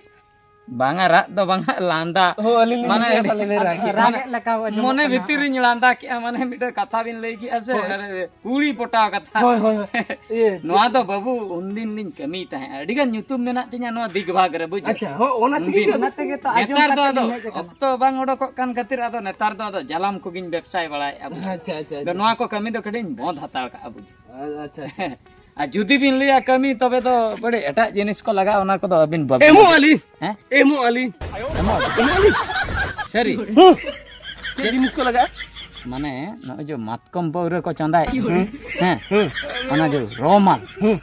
ᱵᱟᱝᱟ, ᱨᱟᱜ ᱫᱚ ᱵᱟᱝᱟ, ᱞᱟᱸᱫᱟ᱾ ᱦᱳ, ᱟᱹᱞᱤᱧ ᱞᱤᱧ ᱢᱟᱱᱮ ᱞᱟᱹᱭᱟ ᱯᱟᱞᱮ ᱵᱮᱱ ᱨᱟᱜᱮᱜᱼᱟ᱾ ᱨᱟᱜᱮᱜ ᱞᱮᱠᱟ ᱟᱸᱡᱚᱢᱚᱜ ᱢᱚᱱᱮ ᱠᱟᱱᱟ᱾ ᱵᱷᱤᱛᱤᱨ ᱨᱤᱧ ᱞᱟᱸᱫᱟ ᱠᱮᱜᱼᱟ, ᱢᱟᱱᱮ ᱢᱤᱫᱴᱮᱱ ᱠᱟᱛᱷᱟ ᱵᱤᱱ ᱞᱟᱹᱭ ᱠᱮᱜᱼᱟ ᱥᱮ, ᱦᱳᱭ᱾ ᱟᱨ ᱠᱩᱲᱤ ᱯᱚᱴᱟᱣ ᱠᱟᱛᱷᱟ᱾ ᱦᱳᱭ, ᱦᱳᱭ, ᱦᱳᱭ᱾ ᱤᱭᱟᱹ, ᱱᱚᱣᱟ ᱪᱮᱫ? ᱫᱚ ᱵᱟᱹᱵᱩ, ᱩᱱᱫᱤᱱ ᱞᱤᱧ ᱠᱟᱹᱢᱤᱭ ᱛᱟᱦᱮᱸᱫ, ᱟᱹᱰᱤ ᱜᱟᱱ ᱧᱩᱛᱩᱢ ᱢᱮᱱᱟᱜ ᱛᱤᱧᱟ ᱱᱚᱣᱟ ᱫᱤᱜᱽ ᱵᱷᱟᱜᱽ ᱨᱮ, ᱵᱩᱡᱷᱟᱹᱣ? ᱟᱪᱪᱷᱟ, ᱦᱳ, ᱚᱱᱟ ᱛᱮᱜᱮ ᱩᱱᱫᱤᱱ᱾ ᱠᱟᱹᱢᱤ᱾ ᱚᱱᱟ ᱛᱮᱜᱮ ᱛᱚ ᱟᱸᱡᱚᱢ ᱱᱮᱛᱟᱨ ᱫᱚ ᱠᱟᱛᱮ ᱟᱫᱚ ᱞᱤᱧ ᱦᱮᱡ ᱟᱠᱟᱱᱟ᱾ ᱚᱠᱛᱚ ᱵᱟᱝ ᱚᱰᱚᱠᱚᱜ ᱠᱟᱱ ᱠᱷᱟᱹᱛᱤᱨ ᱟᱫᱚ ᱱᱮᱛᱟᱨ ᱫᱚ ᱟᱫᱚ ᱡᱟᱞᱟᱢ ᱠᱚᱜᱤᱧ ᱵᱮᱵᱽᱥᱟᱭ ᱵᱟᱲᱟᱭᱮᱫᱼᱟ, ᱵᱩᱡᱷᱟᱹᱣ? ᱟᱪᱪᱷᱟ, ᱟᱪᱪᱷᱟ, ᱟᱫᱚ ᱟᱪᱪᱷᱟ᱾ ᱱᱚᱣᱟ ᱠᱚ ᱠᱟᱹᱢᱤ ᱫᱚ ᱠᱟᱹᱴᱤᱡ ᱤᱧ ᱵᱚᱸᱫᱽ ᱦᱟᱛᱟᱲ ᱠᱟᱜᱼᱟ, ᱵᱩᱡᱷᱟᱹᱣ? ᱟᱪᱪᱷᱟ, ᱟᱪᱪᱷᱟ᱾ ᱟᱨ ᱡᱩᱫᱤ ᱵᱤᱱ ᱞᱟᱹᱭᱟ ᱠᱟᱹᱢᱤ, ᱛᱚᱵᱮ ᱫᱚ ᱵᱟᱹᱲᱤᱡ ᱮᱴᱟᱜ ᱡᱤᱱᱤᱥ ᱠᱚ ᱞᱟᱜᱟᱜᱼᱟ, ᱚᱱᱟ ᱠᱚᱫᱚ ᱟᱹᱵᱤᱱ ᱵᱟᱹᱵᱤᱱ ᱮᱢᱚᱜ ᱟᱹᱞᱤᱧ᱾ ᱦᱮᱸ? ᱮᱢᱚᱜ ᱟᱹᱞᱤᱧ᱾ ᱮᱢᱚᱜ ᱟᱹᱞᱤᱧ᱾ ᱮᱢᱚᱜ ᱟᱹᱞᱤᱧ᱾ ᱥᱟᱹᱨᱤ? ᱦᱩᱸ᱾ ᱪᱮᱫ ᱡᱤᱱᱤᱥ ᱠᱚ ᱞᱟᱜᱟᱜᱼᱟ? ᱢᱟᱱᱮ ᱱᱚᱜᱼᱚᱭ ᱡᱮ ᱢᱟᱛᱠᱚᱢ ᱯᱟᱹᱣᱨᱟᱹ ᱠᱚ ᱪᱚᱸᱫᱟᱭ, ᱦᱮᱸ, ᱦᱮᱸ, ᱚᱱᱟ ᱡᱮ ᱨᱚᱢᱟᱞ, ᱦᱮᱸ,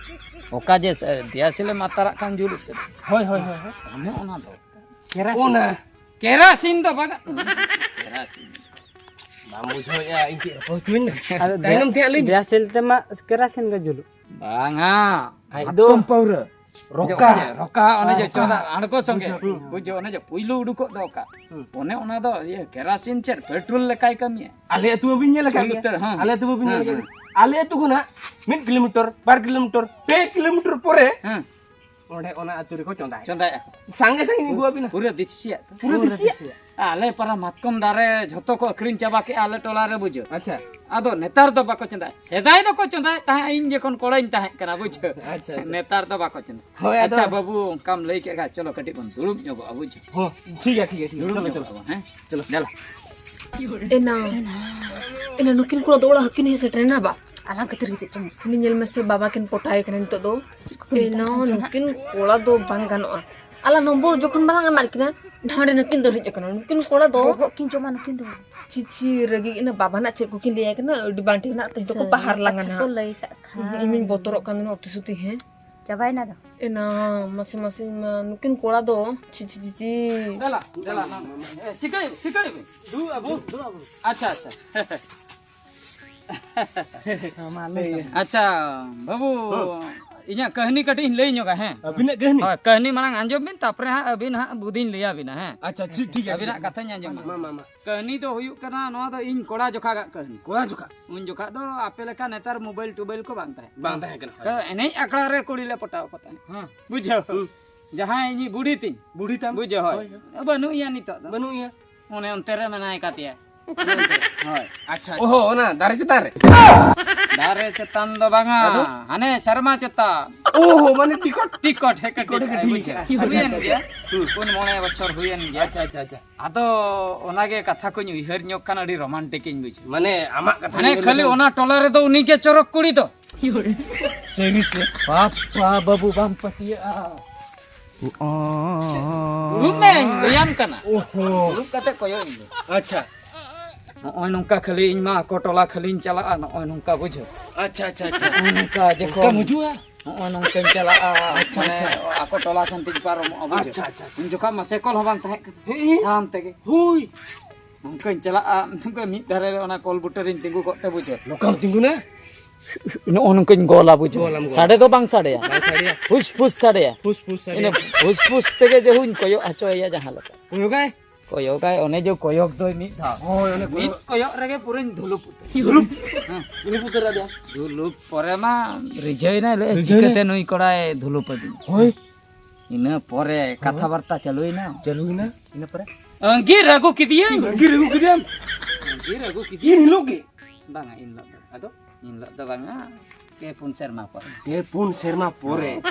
ᱚᱠᱟ ᱡᱮ ᱥᱮ-, ᱫᱮᱭᱟ ᱥᱤᱞᱮ ᱢᱟᱛᱟᱨᱟᱜ ᱠᱷᱟᱱ ᱡᱩᱞ ᱩᱛᱟᱹᱨ᱾ ᱦᱳᱭ, ᱦᱳᱭ, ᱦᱳᱭ, ᱦᱳᱭ᱾ ᱚᱱᱮ ᱚᱱᱟ ᱫᱚ᱾ ᱠᱮᱨᱟᱥᱤᱱ᱾ ᱚᱱᱟ᱾ ᱠᱮᱨᱟᱥᱤᱱ ᱫᱚ ᱵᱟᱝ᱾ ᱠᱮᱨᱟᱥᱤᱱ᱾ ᱵᱟᱢ ᱵᱩᱡᱷᱟᱹᱣᱮᱫᱼᱟ, ᱤᱧ ᱪᱮᱫ ᱨᱚᱯᱚᱲ ᱦᱚᱪᱚᱭᱮᱱᱟ? ᱟᱫᱚ ᱛᱟᱭᱱᱚᱢ ᱛᱮ ᱦᱟᱸᱜ ᱞᱟᱹᱭ ᱢᱮ᱾ ᱫᱮᱭᱟ ᱥᱤᱞ ᱛᱮᱢᱟ ᱠᱮᱨᱟᱥᱤᱱ ᱜᱮ ᱡᱩᱞᱩᱜ᱾ ᱵᱟᱝᱟ᱾ ᱟᱡ ᱫᱚ ᱢᱟᱛᱠᱚᱢ ᱯᱟᱹᱣᱨᱟᱹ᱾ ᱨᱚᱠᱟ᱾ ᱚᱱᱮ ᱡᱮ ᱨᱚᱠᱟ, ᱚᱱᱮ ᱡᱮ ᱨᱚᱠᱟ᱾ ᱪᱚᱸᱫᱟ, ᱟᱬᱜᱚ ᱥᱚᱸᱜᱮ᱾ ᱵᱩᱡᱷᱟᱹᱣ᱾ ᱵᱩᱡᱷᱟᱹᱣ, ᱚᱱᱮ ᱡᱮ ᱯᱩᱭᱞᱩ ᱩᱰᱩᱠᱚᱜ ᱫᱚ ᱚᱠᱟ᱾ ᱦᱩᱸ᱾ ᱚᱱᱮ ᱚᱱᱟ ᱫᱚ ᱤᱭᱟᱹ ᱠᱮᱨᱟᱥᱤᱱ ᱪᱮᱫ ᱯᱮᱴᱨᱳᱞ ᱞᱮᱠᱟᱭ ᱠᱟᱹᱢᱤᱭᱟ᱾ ᱟᱞᱮ ᱟᱹᱛᱩ ᱢᱟᱵᱤᱱ ᱧᱮᱞ ᱟᱠᱟᱫ ᱯᱩᱭᱞᱩ ᱜᱮᱭᱟ᱾ ᱩᱛᱟᱹᱨ, ᱦᱮᱸ, ᱟᱞᱮ ᱟᱹᱛᱩ ᱢᱟᱵᱤᱱ ᱦᱮᱸ, ᱧᱮᱞ ᱟᱠᱟᱫ ᱦᱮᱸ᱾ ᱜᱮᱭᱟ᱾ ᱟᱞᱮ ᱟᱹᱛᱩ ᱠᱷᱚᱱᱟᱜ ᱢᱤᱫ ᱠᱤᱞᱳᱢᱤᱴᱟᱨ, ᱵᱟᱨ ᱠᱤᱞᱳᱢᱤᱴᱟᱨ, ᱯᱮ ᱠᱤᱞᱳᱢᱤᱴᱟᱨ ᱯᱚᱨᱮ ᱦᱮᱸ᱾ ᱚᱸᱰᱮ ᱚᱱᱟ ᱟᱹᱛᱩ ᱨᱮᱠᱚ ᱪᱚᱸᱫᱟᱭᱟ᱾ ᱪᱚᱸᱫᱟᱭᱟ ᱠᱚ᱾ ᱥᱟᱸᱜᱮ ᱥᱟᱸᱜᱮ ᱤᱧ ᱟᱹᱜᱩᱣᱟᱵᱤᱱᱟ᱾ ᱯᱩᱨᱟᱹ ᱫᱤᱥᱤᱭᱟᱜ᱾ ᱯᱩᱨᱟᱹ ᱫᱤᱥᱤᱭᱟᱜ᱾ ᱟᱞᱮ ᱯᱟᱨᱟ ᱢᱟᱛᱠᱚᱢ ᱫᱟᱨᱮ ᱡᱷᱚᱛᱚ ᱠᱚ ᱟᱹᱠᱷᱨᱤᱧ ᱪᱟᱵᱟ ᱠᱮᱜᱼᱟ ᱟᱞᱮ ᱴᱚᱞᱟ ᱨᱮ, ᱵᱩᱡᱷᱟᱹᱣ᱾ ᱟᱪᱪᱷᱟ᱾ ᱟᱫᱚ ᱱᱮᱛᱟᱨ ᱫᱚ ᱵᱟᱠᱚ ᱪᱚᱸᱫᱟᱭᱟ᱾ ᱥᱮᱫᱟᱭ ᱫᱚᱠᱚ ᱪᱚᱸᱫᱟᱭᱮᱫ ᱛᱟᱦᱮᱸᱫ, ᱤᱧ ᱡᱚᱠᱷᱚᱱ ᱠᱚᱲᱟᱧ ᱛᱟᱦᱮᱸ ᱠᱟᱱᱟ, ᱵᱩᱡᱷᱟᱹᱣ᱾ ᱟᱪᱪᱷᱟ, ᱟᱪᱪᱷᱟ᱾ ᱱᱮᱛᱟᱨ ᱫᱚ ᱵᱟᱠᱚ ᱪᱚᱸᱫᱟᱭᱟ᱾ ᱦᱳᱭ, ᱟᱫᱚ ᱟᱪᱪᱷᱟ ᱵᱟᱹᱵᱩ, ᱚᱱᱠᱟᱢ ᱞᱟᱹᱭ ᱠᱮᱫ ᱠᱷᱟᱱ, ᱪᱚᱞᱚ ᱠᱟᱹᱴᱤᱡ ᱵᱚᱱ ᱫᱩᱲᱩᱵ ᱧᱚᱜᱚᱜᱼᱟ, ᱵᱩᱡᱷᱟᱹᱣ᱾ ᱦᱚᱸ, ᱴᱷᱤᱠ ᱜᱮᱭᱟ, ᱴᱷᱤᱠ ᱜᱮᱭᱟ, ᱴᱷᱤᱠ ᱜᱮᱭᱟ᱾ ᱫᱩᱲᱩᱵ ᱪᱚᱞᱚ, ᱧᱚᱜᱚᱜ ᱪᱚᱞᱚ᱾ ᱟᱵᱚᱱ, ᱦᱮᱸ? ᱪᱚᱞᱚ᱾ ᱮᱱᱟ, ᱮᱱᱟ ᱱᱩᱠᱤᱱ ᱠᱚᱲᱟ ᱫᱚ ᱚᱲᱟᱜ ᱦᱟᱹᱠᱤᱱ ᱦᱮᱡ ᱥᱮᱴᱮᱨᱮᱱᱟ ᱵᱟ? ᱟᱞᱟᱝ ᱠᱷᱟᱹᱛᱤᱨ ᱜᱮ ᱪᱮᱫ ᱪᱚᱝ? ᱦᱟᱹᱱᱤ ᱧᱮᱞ ᱢᱮᱥᱮ, ᱵᱟᱵᱟ ᱠᱤᱱ ᱯᱚᱴᱟᱭ ᱠᱟᱱᱟ ᱱᱤᱛᱚᱜ ᱫᱚ᱾ ᱪᱮᱫ ᱠᱚ ᱠᱟᱹᱢᱤ ᱮᱱᱟ ᱠᱟᱱ ᱪᱚᱝ ᱦᱟᱸᱜ? ᱱᱩᱠᱤᱱ ᱠᱚᱲᱟ ᱫᱚ ᱵᱟᱝ ᱜᱟᱱᱚᱜᱼᱟ᱾ ᱟᱞᱟᱝ ᱱᱚᱢᱵᱚᱨ ᱡᱚᱠᱷᱚᱱ ᱵᱟᱞᱟᱝ ᱮᱢᱟᱫ ᱠᱤᱱᱟ, ᱰᱷᱟᱸᱰᱮ ᱱᱩᱠᱤᱱ ᱫᱟᱹᱲ ᱦᱮᱡ ᱟᱠᱟᱱᱟ᱾ ᱱᱩᱠᱤᱱ ᱠᱚᱲᱟ ᱫᱚ ᱵᱚᱦᱚᱜ ᱠᱤᱱ ᱡᱚᱢᱟ ᱱᱩᱠᱤᱱ ᱫᱚ᱾ ᱪᱷᱤ, ᱪᱷᱤ, ᱨᱟᱹᱜᱤ ᱮᱱᱟ, ᱵᱟᱵᱟ ᱱᱟᱜ ᱪᱮᱫ ᱠᱚᱠᱤᱱ ᱞᱟᱹᱭᱟᱭ ᱠᱟᱱᱟ, ᱟᱹᱰᱤ ᱵᱟᱝ ᱴᱷᱤᱠ ᱱᱟᱜ ᱛᱮᱦᱮᱧ ᱫᱚᱠᱚ ᱥᱟᱹᱨᱤ ᱯᱟᱦᱟᱨ ᱞᱟᱝᱟ ᱠᱟᱛᱷᱟ ᱠᱚ ᱱᱟᱜ᱾ ᱞᱟᱹᱭ ᱠᱟᱜ ᱠᱷᱟᱱ᱾ ᱤᱧ ᱢᱟᱧ ᱵᱚᱛᱚᱨᱚᱜ ᱠᱟᱱ ᱫᱚ ᱩᱛᱤ ᱥᱩᱛᱤ, ᱦᱮᱸ᱾ ᱪᱟᱵᱟᱭᱮᱱᱟ ᱫᱚ? ᱮᱱᱟ, ᱢᱟᱥᱮ, ᱢᱟᱥᱮ, ᱢᱟ, ᱱᱩᱠᱤᱱ ᱠᱚᱲᱟ ᱫᱚ, ᱪᱷᱤ, ᱪᱷᱤ, ᱪᱷᱤ, ᱪᱷᱤ᱾ ᱫᱮᱞᱟ, ᱫᱮᱞᱟ, ᱢᱟ, ᱢᱟ, ᱢᱟ᱾ ᱮ, ᱪᱤᱠᱟᱹᱭ, ᱪᱤᱠᱟᱹᱭ ᱵᱤᱱ? ᱫᱩᱲᱩᱵ ᱟᱵᱚ, ᱫᱩᱲᱩᱵ ᱟᱵᱚ᱾ ᱟᱪᱪᱷᱟ, ᱟᱪᱪᱷᱟ᱾ ᱦᱮᱸ, ᱢᱟ ᱞᱟᱹᱭ ᱛᱟᱵᱚᱱ᱾ ᱟᱪᱪᱷᱟ, ᱵᱟᱹᱵᱩ, ᱦᱮᱸ᱾ ᱤᱧᱟᱹᱜ ᱠᱟᱹᱦᱱᱤ ᱠᱟᱹᱴᱤᱡ ᱤᱧ ᱞᱟᱹᱭ ᱧᱚᱜᱟ, ᱦᱮᱸ? ᱟᱹᱵᱤᱱᱟᱜ ᱠᱟᱹᱦᱱᱤ? ᱦᱳᱭ, ᱠᱟᱹᱦᱱᱤ ᱢᱟᱲᱟᱝ ᱟᱸᱡᱚᱢ ᱵᱤᱱ, ᱛᱟᱯᱚᱨᱮ ᱦᱟᱸᱜ ᱟᱹᱵᱤᱱ ᱦᱟᱸᱜ ᱵᱩᱫᱷᱤᱧ ᱞᱟᱹᱭ ᱟᱵᱤᱱᱟ, ᱦᱮᱸ? ᱟᱪᱪᱷᱟ, ᱴᱷᱤᱠ, ᱴᱷᱤᱠ ᱜᱮᱭᱟ, ᱟᱹᱵᱤᱱᱟᱜ ᱴᱷᱤᱠ ᱜᱮᱭᱟ᱾ ᱠᱟᱛᱷᱟᱧ ᱟᱸᱡᱚᱢᱟ᱾ ᱢᱟ, ᱢᱟ, ᱢᱟ᱾ ᱠᱟᱹᱦᱱᱤ ᱫᱚ ᱦᱩᱭᱩᱜ ᱠᱟᱱᱟ, ᱱᱚᱣᱟ ᱫᱚ ᱤᱧ ᱠᱚᱲᱟ ᱡᱚᱠᱷᱟᱜᱟᱜ ᱠᱟᱹᱦᱱᱤ᱾ ᱠᱚᱲᱟ ᱡᱚᱠᱷᱟ? ᱩᱱ ᱡᱚᱠᱷᱟ ᱫᱚ ᱟᱯᱮ ᱞᱮᱠᱟ ᱱᱮᱛᱟᱨ ᱢᱳᱵᱟᱭᱤᱞ ᱴᱳᱵᱟᱭᱤᱞ ᱠᱚ ᱵᱟᱝ ᱛᱟᱦᱮᱸ ᱠᱟᱱᱟ᱾ ᱵᱟᱝ ᱛᱟᱦᱮᱸ ᱠᱟᱱᱟ, ᱦᱳᱭ᱾ ᱦᱮᱸ, ᱮᱱᱮᱡ ᱟᱠᱷᱲᱟ ᱨᱮ ᱠᱩᱲᱤ ᱞᱮ ᱯᱚᱴᱟᱣ ᱠᱚ ᱛᱟᱦᱮᱸᱫ᱾ ᱦᱮᱸ᱾ ᱵᱩᱡᱷᱟᱹᱣ? ᱦᱩᱸ᱾ ᱡᱟᱦᱟᱸᱭ ᱤᱧᱤᱡ ᱵᱩᱰᱷᱤ ᱛᱤᱧ᱾ ᱵᱩᱰᱷᱤ ᱛᱟᱢ? ᱵᱩᱡᱷᱟᱹᱣ, ᱦᱳᱭ᱾ ᱦᱳᱭ, ᱦᱳᱭ᱾ ᱵᱟᱹᱱᱩᱜ ᱮᱭᱟ ᱱᱤᱛᱚᱜ ᱫᱚ᱾ ᱵᱟᱹᱱᱩᱜ ᱮᱭᱟ᱾ ᱚᱱᱮ ᱚᱱᱛᱮ ᱨᱮ ᱢᱮᱱᱟᱭ ᱠᱟᱫᱮᱭᱟ᱾ ᱦᱳᱭ᱾ ᱟᱪᱪᱷᱟ, ᱟᱪᱪᱷᱟ᱾ ᱚᱦᱚ, ᱚᱱᱟ ᱫᱟᱨᱮ ᱪᱮᱛᱟᱱ ᱨᱮ? ᱫᱟᱨᱮ ᱪᱮᱛᱟᱱ ᱫᱚ ᱵᱟᱝᱟ, ᱟᱫᱚ? ᱦᱟᱱᱮ ᱥᱮᱨᱢᱟ ᱪᱮᱛᱟᱱ᱾ ᱚᱦᱚ, ᱢᱟᱱᱮ ᱴᱤᱠᱚᱴ? ᱴᱤᱠᱚᱴ, ᱦᱮᱸ, ᱠᱟᱹᱴᱤᱡ ᱴᱤᱠᱚᱴ ᱜᱮ ᱟᱭ ᱴᱷᱤᱠ ᱵᱩᱡᱷᱟᱹᱜᱼᱟ᱾ ᱜᱮᱭᱟ᱾ ᱦᱩᱭᱮᱱ ᱟᱪᱪᱷᱟ, ᱟᱪᱪᱷᱟ, ᱜᱮᱭᱟ᱾ ᱟᱪᱪᱷᱟ᱾ ᱦᱩᱸ᱾ ᱯᱩᱱ ᱢᱚᱬᱮ ᱵᱚᱪᱷᱚᱨ ᱦᱩᱭᱮᱱ ᱜᱮᱭᱟ᱾ ᱟᱪᱪᱷᱟ, ᱟᱪᱪᱷᱟ, ᱟᱪᱪᱷᱟ᱾ ᱟᱫᱚ ᱚᱱᱟᱜᱮ ᱠᱟᱛᱷᱟ ᱠᱚᱧ ᱩᱭᱦᱟᱹᱨ ᱧᱚᱜ ᱠᱷᱟᱱ ᱟᱹᱰᱤ ᱨᱳᱢᱟᱱᱴᱤᱠ ᱤᱧ ᱵᱩᱡᱷᱟᱹᱣᱟ᱾ ᱢᱟᱱᱮ ᱟᱢᱟᱜ ᱠᱟᱛᱷᱟ ᱢᱟᱱᱮ ᱩᱭᱦᱟᱹᱨ ᱠᱷᱟᱹᱞᱤ ᱞᱮᱠᱷᱟᱱ ᱚᱱᱟ ᱴᱚᱞᱟ ᱨᱮᱫᱚ ᱩᱱᱤ ᱜᱮ ᱪᱚᱨᱚᱠ ᱠᱩᱲᱤ ᱫᱚ᱾ ᱥᱟᱹᱨᱤ ᱥᱮ? ᱵᱟᱯᱟ ᱵᱟᱹᱵᱩ ᱵᱟᱢ ᱯᱟᱹᱛᱭᱟᱹᱜᱼᱟ᱾ ᱫᱩᱲᱩᱵ ᱢᱮ, ᱞᱟᱹᱭᱟᱢ ᱠᱟᱱᱟ᱾ ᱳᱦᱳ᱾ ᱫᱩᱲᱩᱵ ᱠᱟᱛᱮ ᱠᱚᱭᱚᱜ ᱤᱧ ᱢᱮ᱾ ᱟᱪᱪᱷᱟ᱾ ᱱᱚᱜᱼᱚᱭ ᱱᱚᱝᱠᱟ ᱠᱷᱟᱹᱞᱤ ᱤᱧ ᱢᱟ ᱟᱠᱚ ᱴᱚᱞᱟ ᱠᱷᱟᱹᱞᱤᱧ ᱪᱟᱞᱟᱜᱼᱟ, ᱱᱚᱜᱼᱚᱭ ᱱᱚᱝᱠᱟ ᱵᱩᱡᱷᱟᱹᱣ᱾ ᱟᱪᱪᱷᱟ, ᱟᱪᱪᱷᱟ, ᱟᱪᱪᱷᱟ᱾ ᱱᱚᱜᱼᱚᱭ ᱱᱚᱝᱠᱟ ᱡᱚᱠᱷᱚᱱ ᱚᱱᱠᱟᱢ ᱦᱤᱡᱩᱜᱼᱟ? ᱱᱚᱜᱼᱚᱭ ᱱᱚᱝᱠᱟᱧ ᱪᱟᱞᱟᱜᱼᱟ, ᱟᱪᱪᱷᱟ, ᱢᱟᱱᱮ ᱟᱪᱪᱷᱟ᱾ ᱟᱠᱚ ᱴᱚᱞᱟ ᱥᱮᱱ ᱛᱤᱧ ᱯᱟᱨᱚᱢᱚᱜᱼᱟ, ᱵᱩᱡᱷᱟᱹᱣ᱾ ᱟᱪᱪᱷᱟ, ᱟᱪᱪᱷᱟ, ᱟᱪᱪᱷᱟ᱾ ᱩᱱ ᱡᱚᱠᱷᱚᱱ ᱢᱟ ᱥᱮᱠᱚᱞ ᱦᱚᱸ ᱵᱟᱝ ᱛᱟᱦᱮᱸ ᱠᱟᱱᱟ᱾ ᱦᱮᱸ, ᱦᱮᱸ᱾ ᱛᱟᱲᱟᱢ ᱛᱮᱜᱮ᱾ ᱦᱳᱭ᱾ ᱱᱚᱝᱠᱟᱧ ᱪᱟᱞᱟᱜᱼᱟ, ᱱᱚᱝᱠᱟ ᱢᱤᱫ ᱫᱷᱟᱨᱮ ᱨᱮ ᱚᱱᱟ ᱠᱚᱞ ᱵᱩᱴᱟᱹ ᱨᱤᱧ ᱛᱤᱸᱜᱩ ᱠᱚᱜ ᱛᱮ, ᱵᱩᱡᱷᱟᱹᱣ᱾ ᱱᱚᱝᱠᱟᱢ ᱛᱤᱸᱜᱩᱱᱟ? ᱱᱚᱜᱼᱚ ᱱᱚᱝᱠᱟᱧ ᱜᱚᱞᱟ, ᱵᱩᱡᱷᱟᱹᱣ᱾ ᱜᱚᱞᱟᱢ ᱜᱚᱞᱟ᱾ ᱥᱟᱰᱮ ᱫᱚ ᱵᱟᱝ ᱥᱟᱰᱮᱭᱟ᱾ ᱵᱟᱝ ᱥᱟᱰᱮᱭᱟ᱾ ᱯᱷᱩᱥ ᱯᱷᱩᱥ ᱥᱟᱰᱮᱭᱟ᱾ ᱯᱷᱩᱥ ᱯᱷᱩᱥ ᱥᱟᱰᱮᱭᱟ᱾ ᱤᱱᱟᱹ ᱯᱷᱩᱥ ᱯᱷᱩᱥ ᱛᱮᱜᱮ ᱡᱮᱦᱩᱧ ᱠᱚᱭᱚᱜ ᱦᱚᱪᱚᱭᱮᱭᱟ ᱡᱟᱦᱟᱸ ᱞᱮᱠᱟ᱾ ᱠᱚᱭᱚᱜᱟᱭ? ᱠᱚᱭᱚᱜᱟᱭ, ᱚᱱᱮ ᱡᱮ ᱠᱚᱭᱚᱜ ᱫᱚᱭ ᱢᱤᱫ ᱫᱷᱟᱣ᱾ ᱦᱳᱭ, ᱚᱱᱮ ᱢᱤᱫ ᱠᱚᱭᱚᱜ᱾ ᱠᱚᱭᱚᱜ ᱨᱮᱜᱮ ᱯᱩᱨᱟᱹᱧ ᱫᱷᱩᱞᱩᱯ ᱩᱛᱟᱹᱨ᱾ ᱫᱷᱩᱞᱩᱯ? ᱦᱮᱸ᱾ ᱫᱷᱩᱞᱩᱯ ᱩᱛᱟᱹᱨ ᱟᱫᱮᱭᱟ᱾ ᱫᱷᱩᱞᱩᱯ ᱯᱚᱨᱮ ᱢᱟ ᱨᱤᱡᱷᱟᱹᱣᱮᱱᱟᱭ, ᱞᱟᱹᱭᱮᱫ, ᱨᱤᱡᱷᱟᱹᱣᱮᱱᱟᱭ? ᱪᱤᱠᱟᱹᱛᱮ ᱱᱩᱭ ᱠᱚᱲᱟᱭ ᱫᱷᱩᱞᱩᱯ ᱟᱹᱫᱤᱧᱟ? ᱦᱳᱭ᱾ ᱤᱱᱟᱹ ᱯᱚᱨᱮ ᱦᱳᱭ᱾ ᱠᱟᱛᱷᱟ ᱵᱟᱨᱛᱟ ᱪᱟᱹᱞᱩᱭᱮᱱᱟ᱾ ᱪᱟᱹᱞᱩᱭᱮᱱᱟ, ᱤᱱᱟᱹ ᱯᱚᱨᱮ? ᱟᱺᱜᱤᱨ ᱟᱹᱜᱩ ᱠᱮᱫᱮᱭᱟᱹᱧ᱾ ᱟᱺᱜᱤᱨ ᱟᱹᱜᱩ ᱠᱮᱫᱮᱭᱟᱢ? ᱟᱺᱜᱤᱨ ᱟᱹᱜᱩ ᱠᱮᱫᱮᱭᱟᱹᱧ᱾ ᱤᱱ ᱦᱤᱞᱳᱜ ᱜᱮ? ᱵᱟᱝᱟ, ᱤᱱ ᱦᱤᱞᱳᱜ ᱫᱚ᱾ ᱟᱫᱚ ᱤᱱ ᱦᱤᱞᱳᱜ ᱫᱚ ᱵᱟᱝᱟ, ᱯᱮ ᱯᱩᱱ ᱥᱮᱨᱢᱟ ᱯᱚᱨᱮ᱾ ᱯᱮ ᱯᱩᱱ ᱥᱮᱨᱢᱟ ᱯᱚᱨᱮ᱾ ᱦᱚᱸ᱾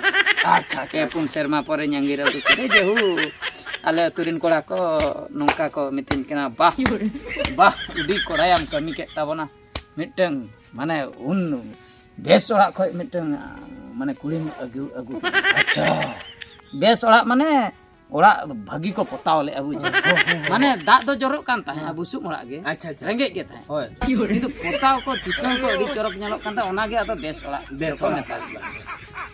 ᱟᱪᱪᱷᱟ, ᱟᱪᱪᱷᱟ, ᱯᱮ ᱯᱩᱱ ᱥᱮᱨᱢᱟ ᱯᱚᱨᱮ ᱟᱺᱜᱤᱨ ᱟᱹᱜᱩ ᱠᱮᱫᱮ᱾ ᱡᱮᱦᱩ, ᱟᱞᱮ ᱟᱹᱛᱩ ᱨᱮᱱ ᱠᱚᱲᱟ ᱠᱚ ᱱᱚᱝᱠᱟ ᱠᱚ ᱢᱤᱛᱟᱹᱧ ᱠᱟᱱᱟ, "ᱵᱟᱦ, ᱵᱟᱦ, ᱟᱹᱰᱤ ᱠᱚᱲᱟᱭᱟᱢ ᱠᱟᱹᱢᱤ ᱠᱮᱫ ᱛᱟᱵᱚᱱᱟ᱾ ᱢᱤᱫᱴᱟᱝ, ᱢᱟᱱᱮ, ᱩᱱ ᱵᱮᱥ ᱚᱲᱟᱜ ᱠᱷᱚᱡ ᱢᱤᱫᱴᱟᱝ, ᱢᱟᱱᱮ, ᱠᱩᱲᱤᱢ ᱟᱹᱜᱩ, ᱟᱹᱜᱩ ᱠᱮᱫᱟ᱾" ᱟᱪᱪᱷᱟ᱾ ᱵᱮᱥ ᱚᱲᱟᱜ, ᱢᱟᱱᱮ, ᱚᱲᱟᱜ ᱵᱷᱟᱹᱜᱤ ᱠᱚ ᱯᱚᱛᱟᱣ ᱞᱮᱫᱼᱟ, ᱵᱩᱡᱷᱟᱹᱣ᱾ ᱦᱳᱭ, ᱦᱳᱭ, ᱦᱳᱭ᱾ ᱢᱟᱱᱮ, ᱫᱟᱜ ᱫᱚ ᱡᱚᱨᱚᱜ ᱠᱟᱱ ᱛᱟᱦᱮᱸᱫ, ᱵᱩᱥᱩᱵ ᱚᱲᱟᱜ ᱜᱮ᱾ ᱟᱪᱪᱷᱟ, ᱟᱪᱪᱷᱟ᱾ ᱨᱮᱸᱜᱮᱡ ᱜᱮ ᱛᱟᱦᱮᱸᱫ᱾ ᱦᱳᱭ᱾ ᱠᱤᱱᱛᱩ ᱯᱚᱛᱟᱣ ᱠᱚ, ᱪᱤᱠᱟᱹᱬ ᱠᱚ ᱟᱹᱰᱤ ᱪᱚᱨᱚᱠ ᱧᱮᱞᱚᱜ ᱠᱟᱱ ᱛᱟᱦᱮᱸᱫ, ᱚᱱᱟᱜᱮ ᱟᱫᱚ ᱵᱮᱥ ᱚᱲᱟᱜ ᱵᱮᱥ ᱠᱚ ᱚᱲᱟᱜ, ᱢᱮᱛᱟᱜᱼᱟ᱾ ᱵᱮᱥ, ᱵᱮᱥ, ᱵᱮᱥ᱾